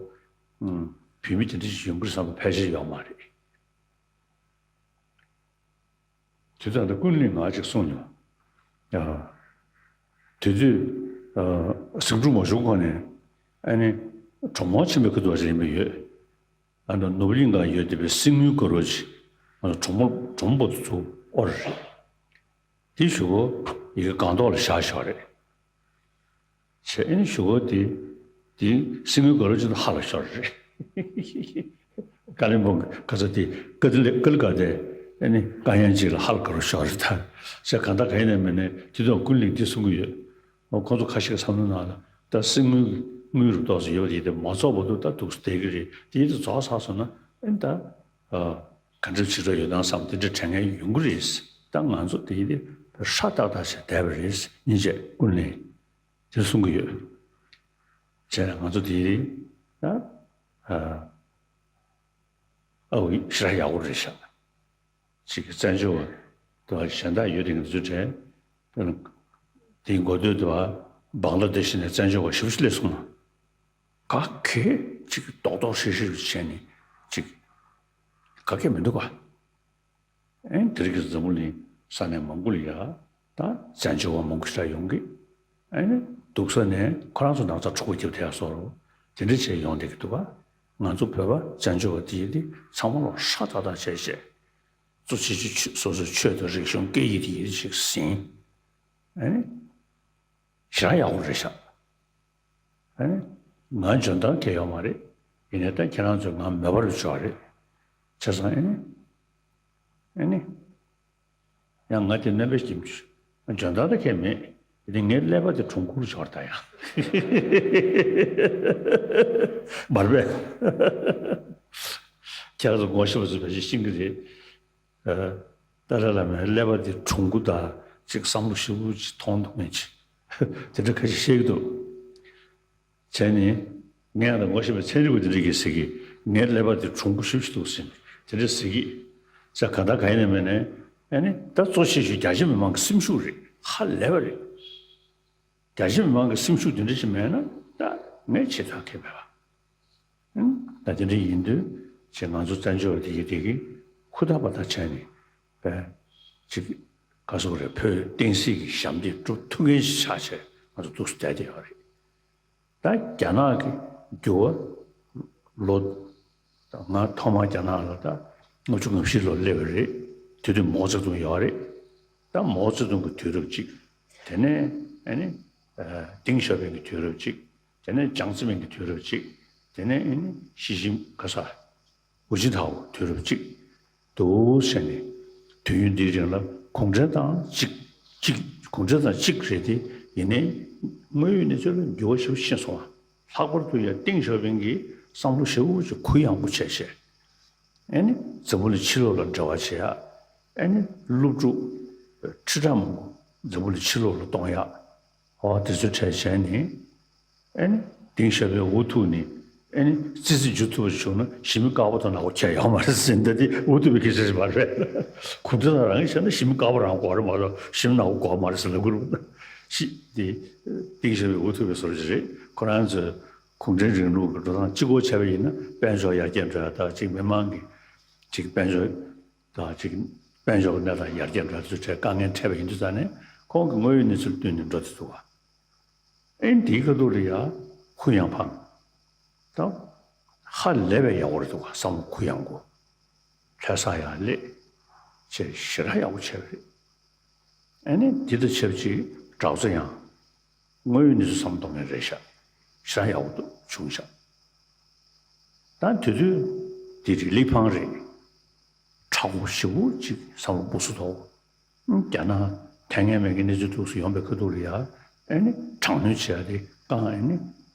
ཨུམ། བོད་མི་དེ་འདྲ་ཞིག་ཡོང་གི་རེད་བསམ་པ་ཕལ་ཆེར་ཡོད་མ་རེད། དེ་ཙང་ད་ཀུན་གླིང་ང་ཅིག་གསུངས་མྱོང་། ཡ། དེ་དུས་ཨ་ཟིང་འཁྲུག་མ་བྱུང་གོང་ནས་ཨ་ནི་གྲོ་མོ་ཆེན་པོའི་ཁ་ཐུག་ལ་ཡིན་པ་ཡོད། ཨ་ནི་ནོར་བུ་གླིང་ག་ཡོད་བསྡད་པའི་གསེར་དངུལ་དཀར་པོ་ཅིག་ང་ཚོ་གྲོ་མོ་གྲོ་མོ་པོ་དེ་ཚོ་དབོར་རེད། དེ་གཞུག་གུ་ཡི་གེ་སྒང་ཐོག་ལ་བཞག་བཞག་རེད། བྱས་ཨ་ནི་གཞུག་གུ་དེ་དེ་གསེར་དངུལ་དཀར་པོ་ཅིག་ཧ་ལ་ཤོར་རེད། ཀ་ལིམ་པོང་གི་ག་ས་དེ་ཀ་ཏི་ལི་ཀ་ལི་ཀ་དེ་ཨ་ནི་དཀར་ཡང་ཅིག་ལ་ཧ་ལ་དཀར་པོ་ཤོར་རེད། ད་བྱས་གང་ལྟར་ག་ཡིན་ནའི་མིན་ནའི་དེ་དུས་ཀུན་གླིང་དེ་གསུང་གི་ཡོད། ཁོང་ཚོ་ཁ་ཤས་ཀྱི་བསམ་བློ་ནང་ལ་ད་གསེར་དངུལ་དངུལ་རུ་ཏོག་ཙམ་ཡོད་པ་དེ་དེ་མ་རྫོགས་བར་དུ་ད་འདུག་སེ་བསྡད་ཀྱི་རེད། དེ་ཡིན་དུས་རྫོགས་ཚར་སོང་ན་ཨ་ནི་ད་ག་འདྲ་བྱེད་འགྲོ་ཡོད་དམ་བསམ། དེ་འདྲ་དྲན་མཁན་ཡོང་གི་རེད། ད་ང་ཚོ་དེ་ཡིན་དུས་ཧྲ་ཏག་ཏག་བྱས་བསྡད་པ་རེད། སྙིང་རྗེ་ཀུན་གླིང་དེ་གསུང་གི་ཡོད། བྱས་ན་ང་ཚོ་དེ་ཡིན་དུས་ད་ཨ་འོ་ཞེ་དྲག་ཡག་པོ་རེད་ཤག་ཅིག་གི་བཙན་བྱོལ་བ་དུ་བ་གཞན་དག་ཡོད་དེ་ང་ཚོའི་གྲས་དེའི་འགོ་སྟོད་དུ་བ་བང་ལ་དེ་ཤི་ནས་བཙན་བྱོལ་བ་ཞིབ་ཞིབ་སླེབས་སོང་ན། ག་གེ་ཅིག་རྡོག་རྡོག་ཧྲིལ་ཧྲིལ་བྱས་ནས་ཅིག་ག་གེ་མི་འདུག་ག་ཨེ་དེ་རིང་གི་འཛམ་བུ་གླིང་ས་གནས་མང་པོ་ལ་ཡ་ད་བཙན་བྱོལ་བ་མང་པོ་ཞིག་ཡོང་གི། ཨེ་ནི་འདུག་ས་ནས་ཁོ་རང་ཚོ་ནང་ཚ་འཁྲུག་པ་རྒྱབ་ཐེ་ཡ་སོགས་རོ་དེ་འདྲ་བྱས་ཡོང་བསྡད་ཀྱི་འདུག་ག་ང་ཚོ་བོད་པ་བཙན་བྱོལ་བ་དེ་ཡི་དེ་ཚང་མ་ལོག་ཧྲ་ཏག་ཏག་བྱས་བྱས། གཙོ་ཆེ་ཆེ་ཆོས་སོ་སོའི་ཆོས་དང་རིག་གཞུང་སྐད་ཡིག་དེ་ཡི་ཞིག་ཟིན། ཨ་ནི། ཞེ་དྲག་ཡག་པོ་རེད་ཤག་ཨ་ནི། ང་འཇོན་ཐང་གང་ཡོད་མ་རེད། ཡིན་ནའི་ད་ཁྱེད་རང་ཚོས་ང་མོས་པ་རུ་འཇོག་རེད། བྱས་ཙང་ཨ་ནི། ཨ་ནི། ཡང་ང་དེ་རྣམ་པས་ཀྱིས་འཇོན་ཐང་ད་གང་མེད། དེ་ངའི་ཀླད་པ་དེ་གྲུང་ཁུར་འཇོག་ད་ཡང་། མར་པས། ཁྱེད་རང་ཚོ་ངོ་ཤེས་པ་ཚོས་ཕལ་ཆེར་ཤེས་ཀྱི་རེད། ཨ། ཏཱ་ལའི་བླ་མའི་ཀླད་པ་དེ་གྲུང་པོ་དང་ཅིག་བསམ་བློ་ཞེ་པོ་ཅིག་ཐོངས་མཐོང་མཁན་ཅིག་དེ་འདྲ་ཁ་ཤས་བཤད་ཀྱི་འདུག་བྱས་ནས། ངས་ཨ་ད་ངོ་ཤེས་པའི་ཚན་རིག་པ་དེ་འདྲ་གིས་ཟེར་གི། ངའི་ཀླད་པ་དེ་གྲུང་པོ་ཞེ་པོ་ཅིག་འདུག་ཟེར་ནས་དེ་འདྲ་ཟེར་གི། ས་ག་ད་ག་ཡིན་ནའི་མིན་ནའི། ཨ་ནི་ད་གཙོ་ཆེ་ཤོས་རྒྱ་ཆེ་མི་མང་གི་སེམས་ཤུགས་རེད། ཧ་ལས་པ་རེད། རྒྱ་ཆེ་མི་མང་གི་སེམས་ཤུགས་དེ་འདྲ་ཞིག་མེད་ན་ད་ངས་བྱེད་ཐབས་གང་ཡང་མེད་པ། ཨང་། ད་དེ་འདྲ་ཡིན་དུས་ཅིག་ང་ཚོ་བཙན་བྱོལ་བ་དེ་གི་དེ་གི་ཧུར་ཐག་པ་ཐག་བྱས་ནས་པས་ཅིག་ག་སོག་རེད། བོད་བསྟན་སྲིད་ཀྱི་ཞབས་འདེགས་སྒྲུབ་ཐུབ་མཁན་ཞིག་ཆགས་བྱས་ང་ཚོ་འདུག་སེ་བསྡད་བསྡད་ཡོད་རེད། ད་རྒྱ་ནག་གི་འགྱུར་བ་ལོ། ང་ཐོག་མར་རྒྱ་ནག་ལ་ད་ལྔ་བཅུ་ང་བཞི་ལོ་སླེབས་པ་རེད། དེ་དུས་མའོ་ཙེ་ཏུང་ཡོད་རེད། ད་མའོ་ཙེ་ཏུང་གི་དུས་རབས་གཅིག་དེ་ནས་ཨ་ནི། ཨ། ཏེང་ཞའོ་ཕིང་གི་དུས་རབས་གཅིག་དེ་ནས་ཅང་ཙེ་མིན་གྱི་དུས་རབས་གཅིག་དེ་ནས་ཨ་ནི་ཞི་ཅིན་ག་ས། ཧུའུ་ཅིན་ཐའོ་དུས་རབས་གཅིག་འདུག་བྱས་ནས། དུས་ཡུན་འདིའི་རིང་ལ་གུང་ཁྲན་ཏང་གཅིག་གཅིག་གུང་ཁྲན་ཏང་གཅིག་རེད་དེ། ཡིན་ནའི་དངོས་ཡོད་གནས་ཚུལ་ལ་འགྱུར་བ་ཞེ་པོ་ཕྱིན་སོང་བ། ལྷག་པར་དུ་ཡང་ཏེང་ཞའོ་ཕིང་གིས་བསམ་བློ་ཞེ་པོ་ཅིག་གུ་ཡངས་པོ་བྱས་བྱས། ཨ་ནི་འཛམ་བུ་གླིང་ཕྱི་ལོགས་ལ་འབྲེལ་བ་བྱེད་ཡ། ཨ་ནི་སློབ་ཕྲུག་ཁྲི་ཕྲག་མང་པོ་འཛམ་བུ་གླིང་ཕྱི་ལོགས་ལ་གཏོང་ཡ། ཨོ་དེ་ཚོ་གྲས་བྱས་ནས། ཨ་ནི་ཏེང་ཞའོ་ཕིང་འུ་ཐུག་ནས། ཨ་ནི་ཙི་ཙི་འཇུ་ཐུབ་པ་བྱུང་ན་ཞི་མི་དཀར་པོ་དང་ནག་པོ་ཁྱད་ཡོད་མ་རེད་ཟེར། ད་དེ་འུ་ཐུག་པའི་སྐད་ཆ་ཞིག་མ་རེད། གུང་ཁྲན་ཏང་རང་གིས་བཤད་ན་ཞི་མི་དཀར་པོ་རང་དགོས་རེད་མ་གཏོགས་ཞི་མི་ནག་པོ་དགོས་མ་རེད་ཟེར་ལབ་ཀྱི་རེད། ཤི་དེ་ཏེང་ཞའོ་ཕིང་འུ་ཐུག་པའི་བཟོ་འདྲ་ཞིག་རེད། ཁོ་རང་ཚོས་གུང་ཁྲན་རིང་ལུགས་ཀྱི་འགྲོ་སྟངས་གཅིག་པོ་བྱས་པ་ཡིན་ན་དཔལ་འབྱོར་ཡར་རྒྱས་འགྲོ་ཡ་དང་གཅིག་མི་མང་གི་གཅིག་དཔལ་འབྱོར་དང་གཅིག་དཔལ་འབྱོར་གྱི་གནས་སྟངས་ཡར་རྒྱས་འགྲོ་ཡ་དེ་ཚོ་གྲས་དཀའ་ངལ་འཕྲད་པ་ཡིན་དུས་ཙང་ནས་ཁོང་གིས་དངོས་ཡོད་གནས་ཚུལ་བསྟུན་ནས་འགྲོ་བསྡད་འདུག་བ། ཨེ་འདིའི་ཁ་ཐུག་ལ་ཡ་ཧུ་ཡང་ཕང་། ད་ཧ་ལས་པའི་ཡག་པོ་རེད་འདུག་བ། བསམ་བློ་གུ་ཡངས་པོ། ལྷ་ས་ཡར་སླེབས་བྱས་ཞེ་དྲག་ཡག་པོ་བྱས་པ་རེད། ཨ་ནི་འདི་དང་ཆབས་ཅིག་གྲྭ་ཚང་ཡང་དངོས་ཡོད་གནས་ཚུལ་བསམ་བློ་གཏོང་མཁན་རེད་ཤག་ཞེ་དྲག་ཡག་པོ་འདུག་བྱུང་ཤག་ད་དེ་དུས་དེ་རིང་ལི་ཕང་རེད། དྲག་པོ་ཞེ་པོ་ཅིག་བསམ་བློ་སྦུག་སུ་ཐོག་རྒྱ་ནག་ཐད་ངན་མེད་ཀྱི་གནས་ཚུལ་ཐུགས་སུ་ཡོང་པའི་ཁ་ཐུག་ལ་ཡ། ཨ་ནི་དྲག་གནོན་བྱེད་ཡ་དེ་རྐང་ཨ་ནི་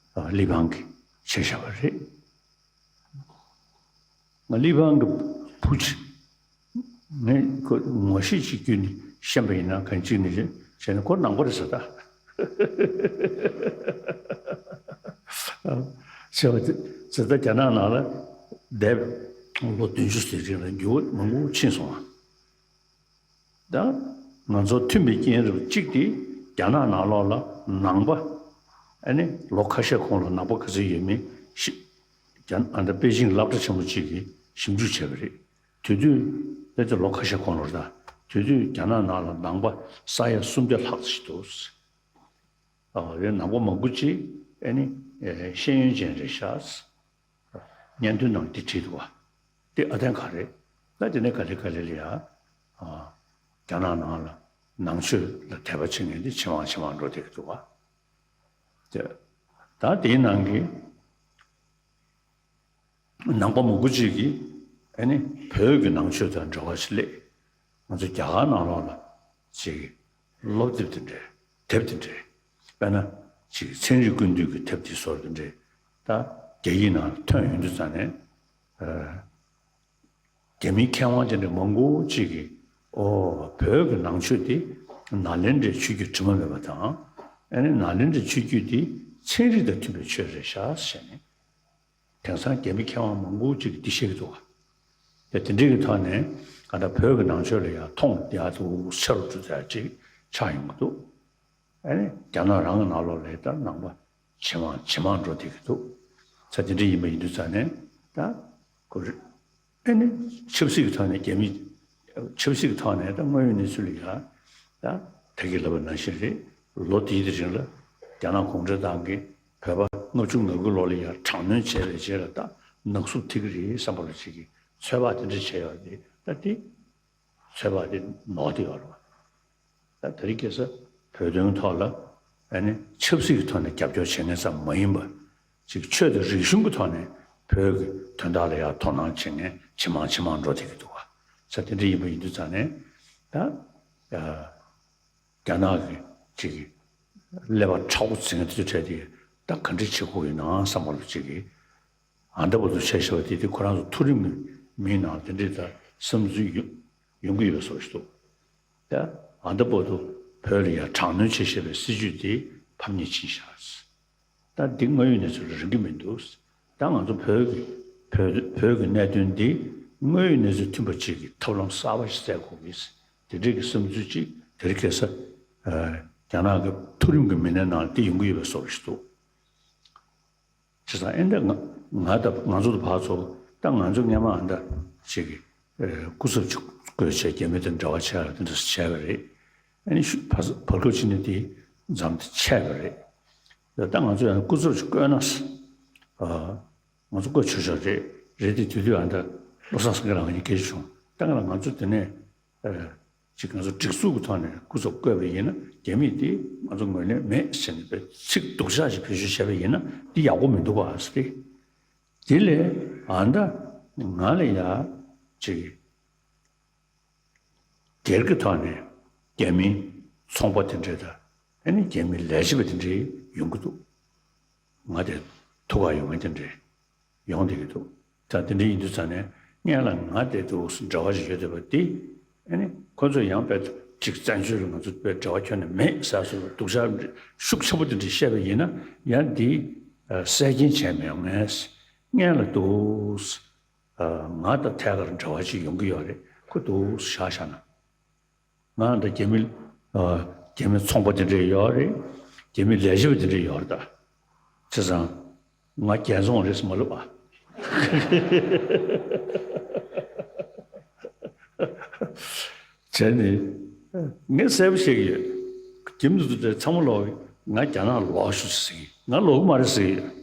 ལི་ཕང་གིས་བྱས་བཞག་པ་རེད། ང་ལི་ཕང་གི་བུ་ཅིག་ངས་ཁོ་ངོ་ཤེས་ཅིག་བརྒྱུད་ནས་ཤེས་པ་ཡིན་ན་གང་ཅིག་ནས་བྱས་ན་ཁོ་ནང་པ་རེད་ཟེར་ད། བྱས་པ་དེ་ཟེར་ད་རྒྱ་ནག་ནང་ལ་བསྡད་ལོ་བདུན་ཅུ་ཟེར་རིང་ལ་འགྱུར་བ་མང་པོ་ཕྱིན་སོང་བ། ད་ང་ཚོ་མཐུན་པའི་རྐྱེན་རེད་པ། གཅིག་དེ་རྒྱ་ནག་ནང་ལོགས་ལ་ནང་པ། ཨ་ནི་ལོ་ཁ་ཤས་གོང་ལ་ནང་པ་ག་ཚོད་ཡོད་མེད་ཤི། རྒྱ་ཨ་ད་པེ་ཅིང་སློབ་གྲྭ་ཆེན་པོ་གཅིག་གིས་ཞིབ་འཇུག་བྱས་པ་རེད། དེ་དུས་ད་ལྟ་ལོ་ཁ་ཤས་གོང་ལ་རེད་ད། དེ་དུས་རྒྱ་ནག་ནང་ལ་ནང་པ་ས་ཡ་སུམ་བརྒྱ་ལྷག་ཙམ་ཞིག་འདུག་ཨ་རེད། ནང་པ་མང་པོ་ཅིག་ཨ་ནི་ཤེས་ཡོན་ཅན་རེད་ཤག་སྙན་ཐོའི་ནང་འདི་བྲིས་འདུག་བ། འདི་ཨ་བརྟན་ག་རེད། ད་དེ་ནས་ག་ལེ་ག་ལེ་ལ་ཡ། ཨ། རྒྱ་ནག་ནང་ལ་ནང་ཆོས་ལ་དད་པ་བྱེད་མཁན་འདི་ཇེ་མང་ཇེ་མང་འགྲོ་བསྡད་ཀྱི་འདུག་བ། དེ་ད་དེའི་ནང་གི་ནང་པ་མང་པོ་ཅིག་གིས་ཨ་ནི་བོད་ཀྱི་ནང་ཆོས་དང་འབྲེལ་བ་ཞིག་སླེབས། ང་ཚོ་རྒྱ་གར་ནང་ལོགས་ལ་ཅིག་སློབ་དེབ་དེ་འདྲས་དེབ་དེ་འདྲས། དཔེར་ན་ཅིག་ཚན་རིག་ཀུན་བཏུས་ཀྱི་དེབ་དེ་སོགས་དེ་འདྲས་ད་རྒྱ་ཡིག་ནང་ལ་ཐོན་ཡོང་དུས་ཙང་ནས། ཨ། རྒྱ་མིའི་མཁས་དབང་དེ་འདྲ་མང་པོ་ཅིག་གིས་ཨོ་བོད་ཀྱི་ནང་ཆོས་དེ་ནཱ་ལེནྡྲའི་ཆོས་བརྒྱུད་དྲི་མ་མེད་པ་དང་། ཨ་ནི་ནཱ་ལེནྡྲའི་ཆོས་བརྒྱུད་དེ་ཚན་རིག་དང་མཐུན་པའི་ཆོས་རེད་ཤག་ཟེར་ནས། དེང་སང་རྒྱ་མི་མཁས་དབང་མང་པོ་ཅིག་གིས་འདི་བཤད་ཀྱི་འདུག་བ། དེ་དེ་འདྲའི་གི་ཐོག་ནས་ག་ད་བོད་ཀྱི་ནང་ཆོས་ལ་ཡང་མཐོང་ཡག་ཏུ་ཆ་རུ་འགྲོ་ཚར་ཅིག་ཆགས་ཡོང་གི་འདུག་ཨ་ནི་རྒྱ་ནག་རང་གི་ནང་ལོགས་ལ་ད་ནང་པ་ཇེ་མང་ཇེ་མང་འགྲོ་བསྡད་ཀྱི་འདུག་ས་དེ་འདྲ་ཡིན་པ་ཡིན་དུས་ཙང་ནས་ད་ཁོ་རེ། ཨ་ནི་ཆབ་སྲིད་ཀྱི་ཐོག་ནས་རྒྱ་མི། ཆབ་སྲིད་ཀྱི་ཐོག་ནས་ད་དངོས་ཡོད་གནས་ཚུལ་ལ་ཡ། ད་ད་གིན་ལབ་པ་ནང་བཞིན་རེད། ལོ་དེའི་དེ་རིང་ལ་རྒྱ་ནག་གུང་ཁྲན་ཏང་གིས་བོད་པ་ལྔ་བཅུ་ང་དགུ་ལོ་ལ་ཡ་དྲག་གནོན་བྱས་པའི་རྗེས་ལ་ད་ ནག་བསུབ་ཐེབས་ཀྱི་རེད་བསམ་པ་ལ་ཅིག་གི་ཚོད་དཔག་དེ་འདྲ་བྱས་ཡོད་རེད། ད་དེ་ཚོད་དཔག་དེ་ནོར་བསྡད་ཡོད་རེད་བ། ད་དེ་རིང་ཁ་སང་བོད་དོན་ཐོག་ལ་ཨ་ནི་ཆབ་སྲིད་ཀྱི་ཐོག་ནས་རྒྱབ་སྐྱོར་བྱེད་མཁན་ཙམ་མ་ཡིན་པ། ཅིག་ཆོས་དང་རིག་གཞུང་གི་ཐོག་ནས་བོད་ཀྱི་དོན་དག་ལ་ཡང་དོ་སྣང་བྱེད་མཁན་ཇེ་མང་ཇེ་མང་འགྲོ་བསྡད་ཀྱི་འདུག་བ། ས་དེ་འདྲ་ཡིན་པ་ཡིན་དུས་ཙང་ནས་ད། རྒྱ་ནག་གི་ཅིག་གི་ཀླད་པ་མཁྲེགས་པོ་འཛིན་མཁན་དེ་ཚོའི་གྲས་དེ་ད་ག་འདྲ་བྱེད་དགོས་ཡིན་ནམ་བསམ་པ་ལ་ཅིག་གི་ཨ་མདའ་བར་དུ་བྱས་བཞག་པ་དེ་དེ་ཁོ་རང་ཚོ་མཐོ་རིམ་གྱི་མིའི་ནང་དེ་འདྲའི་ད་བསམ་ཚུལ་ཡོང་ཡོང་གི་ཡོད་པའི་བཟོ་ཞིག་འདུག་ད་ཨ་མདའ་བར་དུ་བོད་ལ་ཡང་དྲག་གནོན་བྱེད་བཞིན་པའི་སྲིད་ཇུས་དེ་ཕམ་ཉེས་ཕྱིན་བཞག་ད་འདི་དངོས་ཡོད་གནས་ཚུལ་རིང་གི་མི་འདུག་ད་ང་ཚོ་བོད་ཀྱི་བོད་བོད་ཀྱི་གནད་དོན་འདི་དངོས་ཡོད་གནས་ཚུལ་མཐུན་པ་ཅིག་གི་ཐབས་ལམ་གསར་པ་ཞིག་བཙལ་དགོས་ཀྱི། དེ་འདྲའི་གི་བསམ་ཚུལ་ཅིག་དེ་རིང་ཁ་སང་རྒྱ་ནག་གི་མཐོ་རིམ་གྱི་མི་སྣའི་ནང་དེ་ཡོང་གི་ཡོད་པའི་བཟོ་འདྲ་ཞིག་འདུག་བྱས་ཙང་ཨེ་འདྲ་ང་ང་དང་ང་ཚོ་དང་ཕར་ཚུར་ད་ང་ཚོ་སྔོན་མ་ཨ་འདྲ་ཅིག་གི་སྐུ་ཚབ་ཅིག་བསྐོས་བྱས་རྒྱ་མི་དང་འབྲེལ་བ་བྱས་ལ་དེ་འདྲ་བྱས་པ་རེད། ཨ་ནི་ཤུ་བར་བར་སྐབས་ཅིག་ནས་དེ་མཚམས་དེ་ཆད་པ་རེད། ད་ང་ཚོ་ཡང་སྐུ་ཚབ་ཅིག་བསྐོས་ན་ཨ། ང་ཚོ་བསྐོས་ཆོག་ཆོག་རེད། རེད་དེ་དུས་དུས་ཨ་འདྲ་བློ་བཟང་སེང་གེ་ལགས་ང་གཉིས་སྐད་ཆ་བྱུང་། ད་ང་ལ་ང་ཚོ་དེ་ནས་ཨ་ཅིག་ང་ཚོ་སྒྲིག་འཛུགས་ཀྱི་ཐོག་ནས་སྐུ་ཚབ་བསྐོས་པ་ཡིན་ན་རྒྱ་མིས་དེ་ང་ཚོ་ངོས་ལེན་མེད་ཟེར་ནས་པའི་ཚིག་སྡུག་ཅག་ཅིག་བེད་སྤྱོད་བྱས་པ་ཡིན་ན་འདི་ཡག་པོ་མི་འདུག་ག་ཟེར་ཏེ། དེ་ལས་ཨ་འདྲ་ང་ལ་ཡ་ཅིག་སྒེར་གྱི་ཐོག་ནས་རྒྱ་མིའི་ཚོང་པ་དེ་འདྲས་དང་ཨ་ནི་རྒྱ་མིའི་ལས་བྱེད་པ་དེ་འདྲས་ཡོང་གི་འདུག་ང་དེ་ཐུག་ག་ཡོང་མཁན་དེ་འདྲས་ཡོང་བསྡད་ཀྱི་འདུག་ད་དེ་འདྲས་ཡིན་དུས་ཙང་ནས་སྔོན་ལ་ང་དེ་འདུག་འབྲེལ་བ་ཞིག་ཡོད་བསྡད་པ་དེ་ཨ་ནི་ཁོ་ཚོ་ཡང་དཔེ་ཅིག་བཙན་བྱོལ་ལ་ང་ཚོ་དཔེ་འབྲེལ་བ་ཁྱོན་ནས་མེད་ཟེར་སོང་སྡུག་ཅག་ཤུགས་ཆེན་པོ་དེ་འདྲས་བཤད་པ་ཡིན་ན་ཡང་འདི་གསལ་རྐྱེན་བྱས་མི་ཡོང་ངས་སྔོན་ལ་འདུག་ང་དང་ཐད་ཀར་འབྲེལ་བ་ཅིག་ཡོང་གི་ཡོད་རེད། ཁོ་འདུག་བཞག་བཞག་ན། ང་འདི་རྒྱ་མི་ཨ་རྒྱ་མི་ཚོང་པ་དེ་འདྲས་ཡོད་རེད། རྒྱ་མི་ལས་བྱེད་པ་དེ་འདྲས་ཡོད་རེད་ད། བྱས་ཙང་ང་རྒྱལ་བཙོང་རེད་ཟེར་མ་ལབ་ཨ། བྱས་ནས་ངས་གསལ་པོ་བཤད་ཀྱི་ཡོད། རྒྱ་མི་ཚོ་དེ་ཚང་མ་ལོག་གི་ང་རྒྱ་ནག་ལོག་ཤོག་ཟེར་གྱི། ང་ལོག་གི་མ་རེད་ཟེར་གྱི་ཡོད།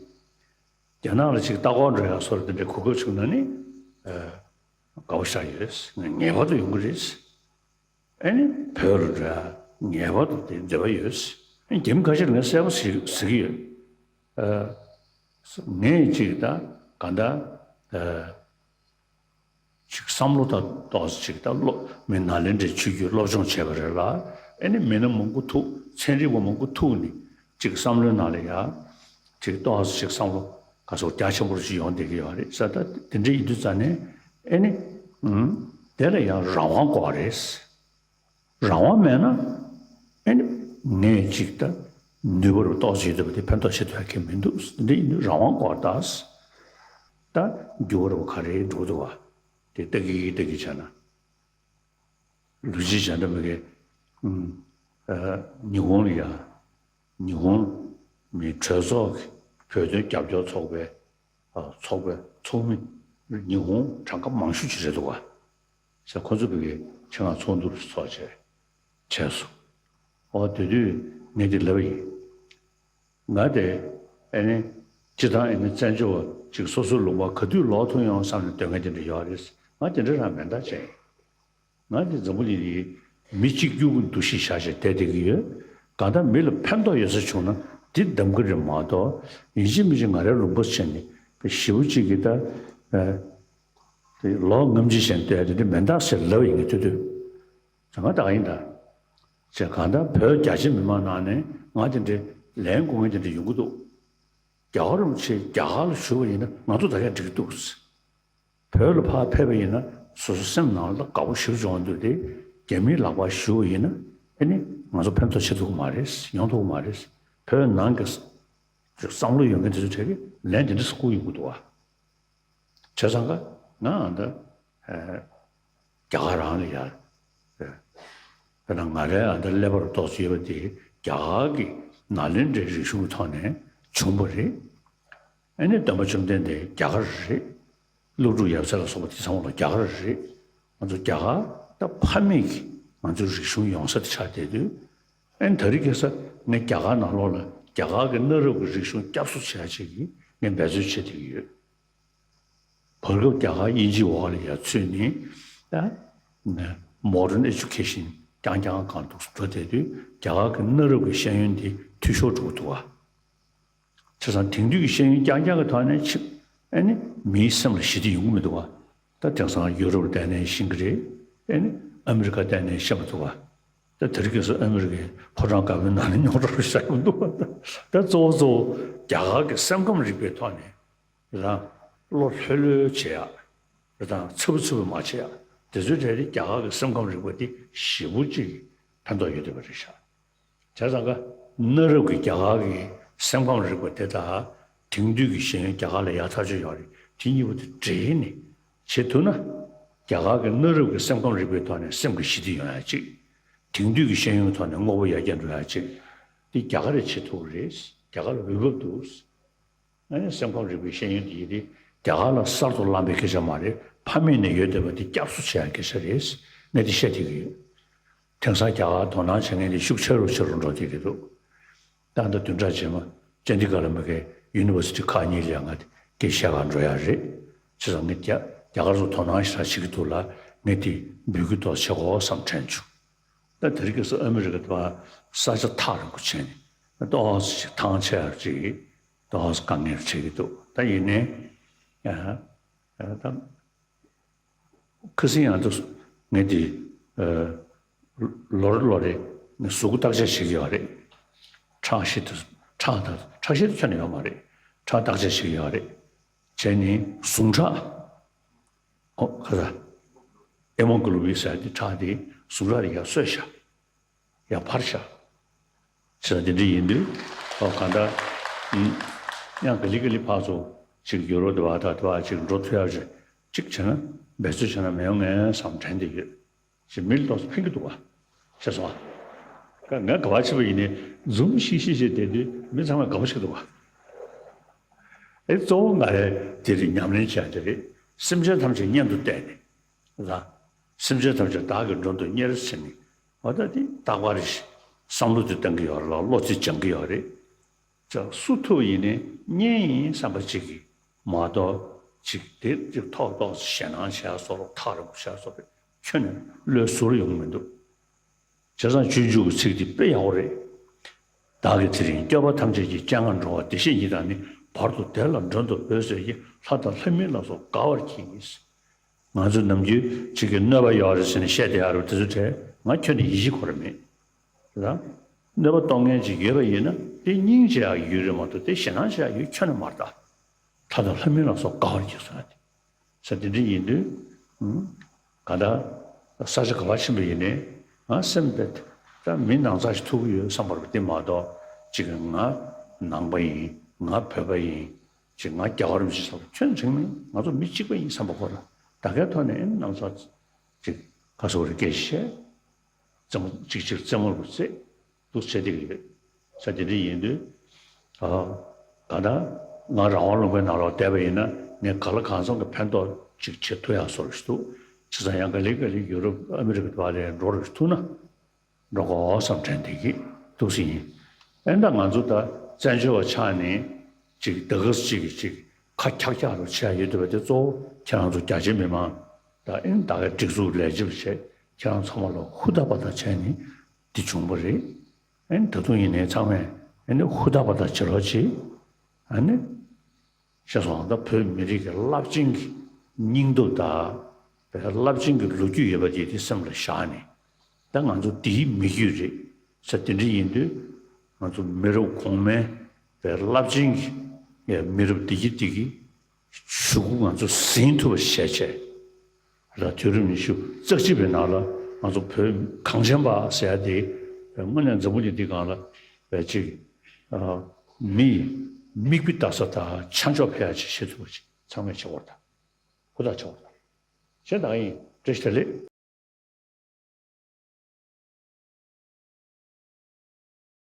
རྒྱ་ནག་ལ་ཅིག་ལྟ་སྐོར་འགྲོ་ཡག་སོགས་དེ་འདྲའི་གོ་སྐབས་བྱུང་ན་ནི་ཨ་དགའ་པོ་ཤར་ཡོད། ངེས་པར་དུ་ཡོང་གི་རེད། ཨ་ནི་བོད་ལ་འགྲོ་ཡག་ངེས་པར་དུ་དེ་འདོད་པ་ཡོད། ཨ་ནི་རྒྱ་མི་ཁ་ཤས་ལ་ངས་གསལ་པོ་ཟེར་ཟེར་གྱི་ཡོད། ཨ་ངས་ཅིག་ད་ག་འདྲ་ཨ། ཅིག་བསམ་བློ་དང་ཏོག་ཙམ་ཅིག་ད་བློ་མི་ནཱ་ལེནྡྲའི་ཆོས་བརྒྱུད་སློབ་སྦྱོང་བྱས་པ་རེད་ལ། ཨེ་ནི་མི་སྣ་མང་པོ་ཐུག་ཚན་རིག་པ་མང་པོ་ཐུག་ནས་ཅིག་བསམ་བློའི་ནང་ལ་ཡ་ཅིག་ཏོག་ཙམ་ཅིག་བསམ་བློ་ག་ཚོད་རྒྱ་ཆེན་པོ་ཅིག་ཡོང་བསྡད་ཀྱི་ཡོད་རེད་ས། ད་དེ་འདྲ་ཡིན་དུས་ཙང་ནས་ཨེ་ནི་ཨུམ་དེ་ལ་ཡང་རང་དབང་དགོས་རེད། རང་དབང་མེད་ན་ཨེ་ནི་ངས་ཅིག་ད་ནུས་པ་རུ་ཏོག་ཙམ་ཡོད་བསྡད་པ་དེ་ཕན་ཐོགས་ཆེ་ཐུབ་ཡག་གི་མི་འདུག་འདི་ཡིན་དུས་རང་དབང་དགོས་ད། ད་འགྱུར་བ་རུ་ག་རེ་འགྲོ་འདུག་བ། དེ་ལྟ་གི་ལྟ་གི་བྱས་ན། ལུས་སྦྱིན་བྱས་འདྲ་མི་གི་ཨུམ་ཨ་ཉི་ཧོང་ལ་ཡ་ཉི་ཧོང་མི་གྲོས་ཚོགས་ཀྱི་བོད་དོན་རྒྱབ་སྐྱོར་ཚོགས་པའི་ཨ་ཚོགས་པའི་ཚོགས་མི་ཉི་ཧོང་གྲངས་ཀ་མང་ཤོས་ཅིག་རེད་འདུག་བ། ཟེར་ཁོ་ཚོ་བོད་ཀྱི་ཆེད་མངགས་ཚོགས་འདུ་ཚོགས་བྱས་བྱས་སོང་། འོ་དེ་དུས་ངས་འདི་ལབ་པ་ཡིན། ང་དེ་ཨེ་ནི་སྤྱི་བཏང་ཨེ་ནི་བཙན་བྱོལ་བ་ཅིག་སོ་སོའི་ལུང་པ་ག་དུས་ལོག་ཐུབ་ཡོང་བསམ་ནས་སྡོད་མཁན་དེ་འདྲ་ཡོད་རེད། ང་དེ་འདྲ་རང་མེད་མདའ་ཅན་ཡིན། ང་དེ་འཛམ་བུ་གླིང་འདིའི་མི་གཅིག་གྱུར་གྱི་འདུ་ཤེས་བཞག་བྱས་བསྡད་བསྡད་ཀྱི་ཡོད། གང་ལྟར་མི་ལ་ཕན་ཐོགས་ཡོད་ས་བྱུང་ན་འདི་གདམ་གྱི་རེད་མ་གཏོགས་ཡིན་གཅིག་མིན་གཅིག་ང་རའི་ལུང་པ་བྱས་ནས་ཞེ་པོ་གཅིག་གི་ད་ཨ། དེ་ལོ་ངམ་ཅི་བྱས་ནས་ལྟོས་ཡ་དེ་འདྲ་མེད་འདག་ཟེར་ལབ་ཡིན་གྱི་ཐུ་ཐུ། ཟེར་ང་ད་ག་ཡིན་ད། ཅེས་གང་ལྟར་བོད་རྒྱ་ཆེ་མི་མང་ནང་ནས་ང་དེ་འདྲའི་ལན་དགོས་མཁན་དེ་འདྲ་ཡོང་གི་འདུག་རྒྱལ་བ་རིན་པོ་ཆེ་རྒྱ་གར་ལ་བཞུགས་པ་ཡིན་ན་ང་ཚོ་ད་གས་འགྲིག་གི་འདུག་བོད་ལ་ཕར་ཕེབས་པ་ཡིན་ན་སོ་སོ་སེམས་ནང་ལ་དགའ་པོ་ཞེ་པོ་བྱུང་འདུག་དེ་རྒྱ་མིའི་ལག་པར་བཞུགས་པ་ཡིན་ན་ཨེ་ནི་ང་ཚོ་ཕན་ཐོགས་བྱེད་ཐུབ་ཀྱི་མ་རེད། ཡོང་ཐུབ་ཀྱི་མ་རེད། བོད་ནང་གི་བསམ་བློ་ཡོད་མཁན་དེ་ཚོ་གྲས་ཀྱིས་ལན་དེ་འདྲ་ཞིག་བསྐུར་ཡོང་གི་འདུག་བ། བྱས་ཙང་ཀ་ང་ཨ་ད་ཨ་རྒྱ་གར་རང་ལ་ཡ་ཨ་དཔེར་ན་ང་རའི་ཨ་ད་ཀླད་པ་རུ་ཏོག་ཙམ་ཡོད་པ་དེ་རྒྱ་གར་གྱི་ནཱ་ལེནྡྲའི་རིག་གཞུང་གི་ཐོག་ནས་བྱུང་བ་རེད། ཨ་ནི་སྟོན་པ་བཅོམ་ལྡན་འདས་རྒྱ་གར་རེད། ཀླུ་སྒྲུབ་ཡབ་སྲས་ལ་སོགས་པ་དེ་ཚང་མ་ལ་རྒྱ་གར་རེད། ང་ཚོ་རྒྱ་གར་ད་ཕ་མེས་ཀྱི་ང་ཚོའི་རིག་གཞུང་ཡོང་ས་དེ་ཆགས་བསྡད་དུས། ཨ་ནི་ད་རེས་ཁ་སང་ངས་རྒྱ་གར་ནང་ལོགས་ལ་རྒྱ་གར་གྱི་གནའ་རབས་ཀྱི་རིག་གཞུང་བསྐྱར་གསོ་བྱེད་ཡ་ཅིག་གི་ངས་འབད་བརྩོན་བྱེད་བསྡད་ཀྱི་ཡོད། བར་སྐབས་རྒྱ་གར་དབྱིན་ཇིའི་འོག་ལ་ཡར་ཚུད་ནས་ད་modern education་རྐྱང་རྐྱང་སྒང་དུ་འགྲོ་བསྡད་དུས་རྒྱ་གར་གྱི་གནའ་རབས་ཀྱི་ཤེས་ཡོན་དེ་འཐུས་ཤོར་འགྲོ་གི་འདུག་བ། བྱས་ཙང་དེང་དུས་ཀྱི་ཤེས་ཡོན་རྐྱང་རྐྱང་གི་ཐོག་ནས་ཕྱིན་ཨ་ནི་མིའི་སེམས་ལ་ཞི་བདེ་ཡོང་གི་མི་འདུག་བ། ད་དེང་སང་ཡུ་རོབ་ལ་བལྟས་ནའི་ཤེས་ཀྱི་རེད། ཨ་ནི་ཨ་མི་རི་ཀ་བལྟས་ནའི་ཤེས་མ་ཐུབ་བ། ད་དེ་རིང་ཁ་སང་ཨ་མི་རི་ཀའི་ཕོ་བྲང་དཀར་པོའི་ནང་ནས་རྙོག་དྲ་རུ་བཞག་གི་འདུག་བ། ད་གཙོ་བོ་གཙོ་བོ་རྒྱ་གར་གྱི་སེམས་ཁམས་རིག་པའི་ཐོག་ནས་རང་བློ་ལྷོད་ལྷོད་བྱེད་ཡག་རེད་དང་ཚ་པོ་ཚ་པོ་མ་བྱེད་ཡག་དེ་ཚོའི་གྲས་དེ་རྒྱ་གར་གྱི་སེམས་ཁམས་རིག་པ་དེ་ཞེ་པོ་ཅིག་ཕན་ཐོགས་ཡོད་བསྡད་པ་རེད་ཤག་བྱས་ཙང་ཀ་གནའ་རབས་ཀྱི་རྒྱ་གར་གྱི་སེམས་ཁམས་རིག་པ་དེ་དང་དེང་དུས་ཀྱི་ཤེས་ཡོན་རྒྱ་གར་ལ་ཡག་ཐག་ཆོད་ཡོད་རེད། དེ་གཉིས་པོ་དེ་འདྲེས་ནས་བྱེད་ཐུབ་ན། རྒྱ་གར་གྱི་གནའ་རབས་ཀྱི་སེམས་ཁམས་རིག་པའི་ཐོག་ནས་སེམས་ཀྱི་ཞི་བདེ་ཡོང་ཡག་ཅིག་དེང་དུས་ཀྱི་ཤེས་ཡོན་ཐོག་ནས་དངོས་པོ་ཡར་རྒྱས་འགྲོ་ཡག་ཅིག་འདི་རྒྱ་གར་རེ་བྱེད་ཐུབ་རེད། རྒྱ་གར་ལ་འོས་བབ་འདུག་ཨ་ནི་སེམས་ཁམས་རིག་པའི་ཤེས་ཡོན་དེ་ཡིན་ཏེ་རྒྱ་གར་ལ་གསར་དུ་བླངས་པའི་སྐད་ཆ་མ་རེད། ཕ་མེས་ནས་ཡོད་བསྡད་པ་འདི་བསྐྱར་གསོ་བྱེད་ཡག་སྐད་ཆ་རེད། ངས་འདི་བཤད་བསྡད་ཀྱི་ཡོད། དེང་སང་རྒྱ་གར་དོ་སྣང་བྱེད་མཁན་དེ་ཤུགས་ཆེ་རུ་ཆེ་རུ་འགྲོ་བསྡད་ཀྱི་འདུག་ད་ལྟ་བདུན་ཕྲག་རྗེས་མ་ཅན་དི་གྷར་ལ་མ་གི་ཡུ་ནི་ཝར་སི་ཊི་ཁག་གཉིས་ལ་ཡང་ང་དེ་སྐད་བཤད་གར་འགྲོ་ཡག་རེད། བྱས་ཙང་ངས་རྒྱ་རྒྱ་གར་ཚོ་དོ་སྣང་ཞེ་དྲག་བྱེད་ཀྱི་འདུག་ལ་ངས་དེ་འབོད་སྐུལ་ཏོག་ཙམ་བྱེད་དགོས་བསམ་དྲན་བྱུང་། ད་དེ་རིང་ཁ་སང་ཨ་མི་རི་ཀ་དུ་བ་ས་ཆ་ཐག་རིང་པོ་བྱས་ནས་ཏོག་ཙམ་ཞིག་ཐང་ཆད་ཡག་ཅིག་ཏོག་ཙམ་དཀའ་ངལ་འཕྲད་ཀྱི་འདུག་ད་ཡིན་ནའི་ཡ་ད། ཁ་སང་ཡང་དུ་ངས་དེ་ལོ་རེ་ལོ་རེ་ངས་གཟུགས་པོ་བརྟག་དཔྱད་བྱེད་ཀྱི་ཡོད་རེད། ཁྲག་ཤེད་དུ་ཁྲག་དང་ཁྲག་ཤེད་དུ་ཁྱོན་ནས་ཡོད་མ་རེད། ཁྲག་བརྟག་དཔྱད་བྱེད་ཀྱི་ཡོད་རེད། བྱས་ནས་ཟུངས་ཁྲག་ཨོ་ཁ་ས་ཧེ་མོ་གྷི་ལོ་བིན་ཟེར་དེ་ཁྲག་དེ་ཟུངས་ཁྲག་དེ་ཡར་གསོས་ཤག་ཡར་འཕར་ཤག་བྱས་ཙང་དེ་འདྲ་ཡིན་དུས་ཨོ་གང་ལྟར་ཡིན། ཡང་ག་ལེ་ག་ལེ་ཕར་ཚུར་ཅིག་ཡོ་རོབ་དེ་བ་དང་དེ་བ་ཅིག་འགྲོ་ཐུབ་ཡག་ཅིག་ཅིག་བྱས་ན་འབད་རྩོལ་བྱས་ན་མི་ཡོང་ངས་བསམ་དྲན་བསྡད་ཡོད། ཅིག་མི་ལ་ཏོག་ཙམ་ཕན་གྱི་འདུག་བ། ཤེས་སོང་ཨ། ང་ག་བ་ཕྱིན་པ་ཡིན་ནའི་འཛུམ་ཤིག་ཤིག་བྱས་བསྡད་དུས་མི་ཚང་མས་དགའ་པོ་བྱེད་འདུག་བ། ཨེ་གཙོ་བོ་ང་རའི་དེ་རིང་ཉམས་ལེན་བྱས་དེ་རེད། སེམས་ཅན་ཐམས་ཅད་གཉེན་དུ་བལྟས་ནས། ལ། སེམས་ཅན་ཐམས་ཅད་བདག་གི་མགྲོན་དུ་གཉེར་ཟེར་ནས། འོ་ད་དེ་རྟག་པར་བསམ་བློ་དེ་གཏང་གི་ཡོད་རེད་ལ་བློ་རྩེ་སྦྱང་གི་ཡོད་རེད། ཅག་སུ་ཐུབ་ཡིན་ནའི་གཉེན་ཡིན་བསམ་པ་གཅིག་གིས་མ་གཏོགས་གཅིག་དེ་གཅིག་ཐོག་ཏོག་ཞེད་སྣང་བྱས་སོགས་ཐག་རིང་པོ་བྱས་སོགས་ཁྱོན་ནས་བློའི་ཟུར་ཡོང་མི་འདུག་བྱས་ཙང་སྤྱོད་འཇུག་གི་ཚིག་འདི་དཔེ་ཡག་པོ་རེད། བདག་གིས་དེ་རིང་སྐྱོབ་པ་ཐམས་ཅད་ཀྱི་སྤྱན་སྔར་འགྲོ་བ་བདེ་གཤེགས་ཉིད་དང་ནི། བར་དུ་བདེ་ལ་མགྲོན་དུ་བོས་ཟེར་གྱིས། ལྷ་དང་ལྷ་མིན་ལ་སོགས་དགའ་བར་གྱིས། ང་ཚོ་ནམ་རྒྱུན་གཅིག་གིས་གནོད་པ་ཡོད་རེད་ཟེར་ནས་བཤད་བསྡད་ཡག་རེད་དེ་ཚོ་གྲས་ང་ཁྱོན་ནས་ཡིད་ཆེས་ཁོ་ར་མེད། རེད་དང་། གནོད་པ་གཏོང་མཁན་ཅིག་ཡོད་པ་ཡིན་ན་དེ་སྙིང་རྗེ་ཡག་ཡོད་རེད་མ་གཏོགས་དེ་ཞེད་སྣང་བྱེད་ཡག་ཡོད་ཁྱོན་ནས་མ་རེད་ད། ལྷ་དང་ལྷ་མིན་ལ་སོགས་དགའ་བར་གྱིས་ཟེར་ན་དེ། ས་དེ་འདྲ་ཡིན་དུས། ཨུམ། ག་ད། ས་ཆ་ག་པར་ཕྱིན་པ་ཡིན་ནའི། ང་སེམས་པས་ད་མི་ནང་ཚགས་ཤིག་ཐུག་གི་ཡོད་བསམ་པ་རེད་དེ་མ་གཏོགས་གཅིག་གིས་ང་ནང་པ་ཡིན། ང་བོད་པ་ཡིན། གཅིག་ང་རྒྱ་གར་མི་ཞིག་བསམ་པ་ཁྱོན་དྲན་མིན། ང་ཚོ་མི་གཅིག་པ་ཡིན་བསམ་པ་ཁོ་ར་ད་གའི་ཐོག་ནས་ནང་ཚགས་གཅིག་ག་སོགས་རེ་སྐད་བཤད། རྩེད་མོ་གཅིག་གཅིག་རྩེད་མོ་རུ་རྩེད། འདུག་བྱེད་བསྡད་ཀྱི་ཡོད། ས་དེ་འདྲ་ཡིན་དུས། ཨ། ག་ད། ང་རང་དབང་ལུང་པའི་ནང་ལོགས་བསྡད་པ་ཡིན་ན་ངས་ག་ལ་གང་འཚམ་གྱི་ཕན་ཐོགས་ཅིག་བྱེད་ཐུབ་ཡག་བཟོ་རུ་ཞིག་འདུག་བྱས་ཙང་ཡང་ག་ལེ་ག་ལེ་ཡུ་རོབ་ཨ་མི་རི་ཀ་དུ་བ་ལས་འགྲོ་རུ་ཞིག་ཐུག་ན། འགྲོ་དགོས་བསམ་དྲན་བསྡད་ཀྱི་འདུག་སེ་ཡིན། ཨེ་ད་ང་ཚོ་ད་བཙན་བྱོལ་བ་ཆགས་ནས་ཅིག་ད་ག་སེ་ཅིག་གིས་ཅིག་ཁ་འཁྱག་འཁྱག་རུ་བྱས་ཡོད་འདུག་པ་དེ་གཙོ་བོ་ཁྱེད་རང་ཚོ་རྒྱ་ཆེ་མི་མང་ད་ཨེ་ད་གའི་སྒྲིག་འཛུགས་ལས་བྱེད་པ་བྱས་ཁྱེད་རང་ཚང་མ་ལ་ཧུར་ཐག་པ་ཐག་བྱས་ནས་འདི་བྱུང་བ་རེད། ཨ་ནི་ད་དུང་ཡིན་ནའི་ཚང་མས་ཨ་ནི་ཧུར་ཐག་པ་ཐག་བྱེད་རོགས་བྱེད། ཨ་ནི། ཤེས་སོང་ད་བོད་མི་རིགས་ཀྱི་རླབས་ཆེན་གྱི་སྙིང་སྟོབས་དང་། བོད་རླབས་ཆེན་གྱི་ལོ་རྒྱུས་ཡོད་པ་དེ་དེ་སེམས་ལ་བཞག་ནས། ད་ང་ཚོ་འདིའི་མི་རྒྱུད་རེད་ཟེར་དེ་འདྲ་ཡིན་དུས། ང་ཚོ་མི་རབས་གོང་མའི་བོད་རླབས་ཆེན་གྱི་མི་རབས་འདི་གི་འདི་གི་གཞུག་གུ་ང་ཚོ་ཟིན་ཐུབ་པ་བྱས་བྱས། ལ་དུས་རབས་ཉི་ཤུ་རྩ་གཅིག་པའི་ནང་ལ་ང་ཚོ་བོད་གངས་ཅན་པ་ཟེར་ཡ་དེ་དངོས་གནས་འཛམ་བུ་གླིང་འདི་སྒང་ལ་བས་ཅིག་མི་མིག་དཔེ་ལྟ་ས་དང་ཆ་འཇོག་ཕེ་ཡ་ཅིག་བྱེད་ཐུབ་པ་ཅིག་ཚང་མས་བྱེད་དགོས་དང་ཧུར་ཐག་བྱེད་དགོས་དང་བྱས་ད་ཡིན་བཀྲ་ཤིས་བདེ་ལེགས།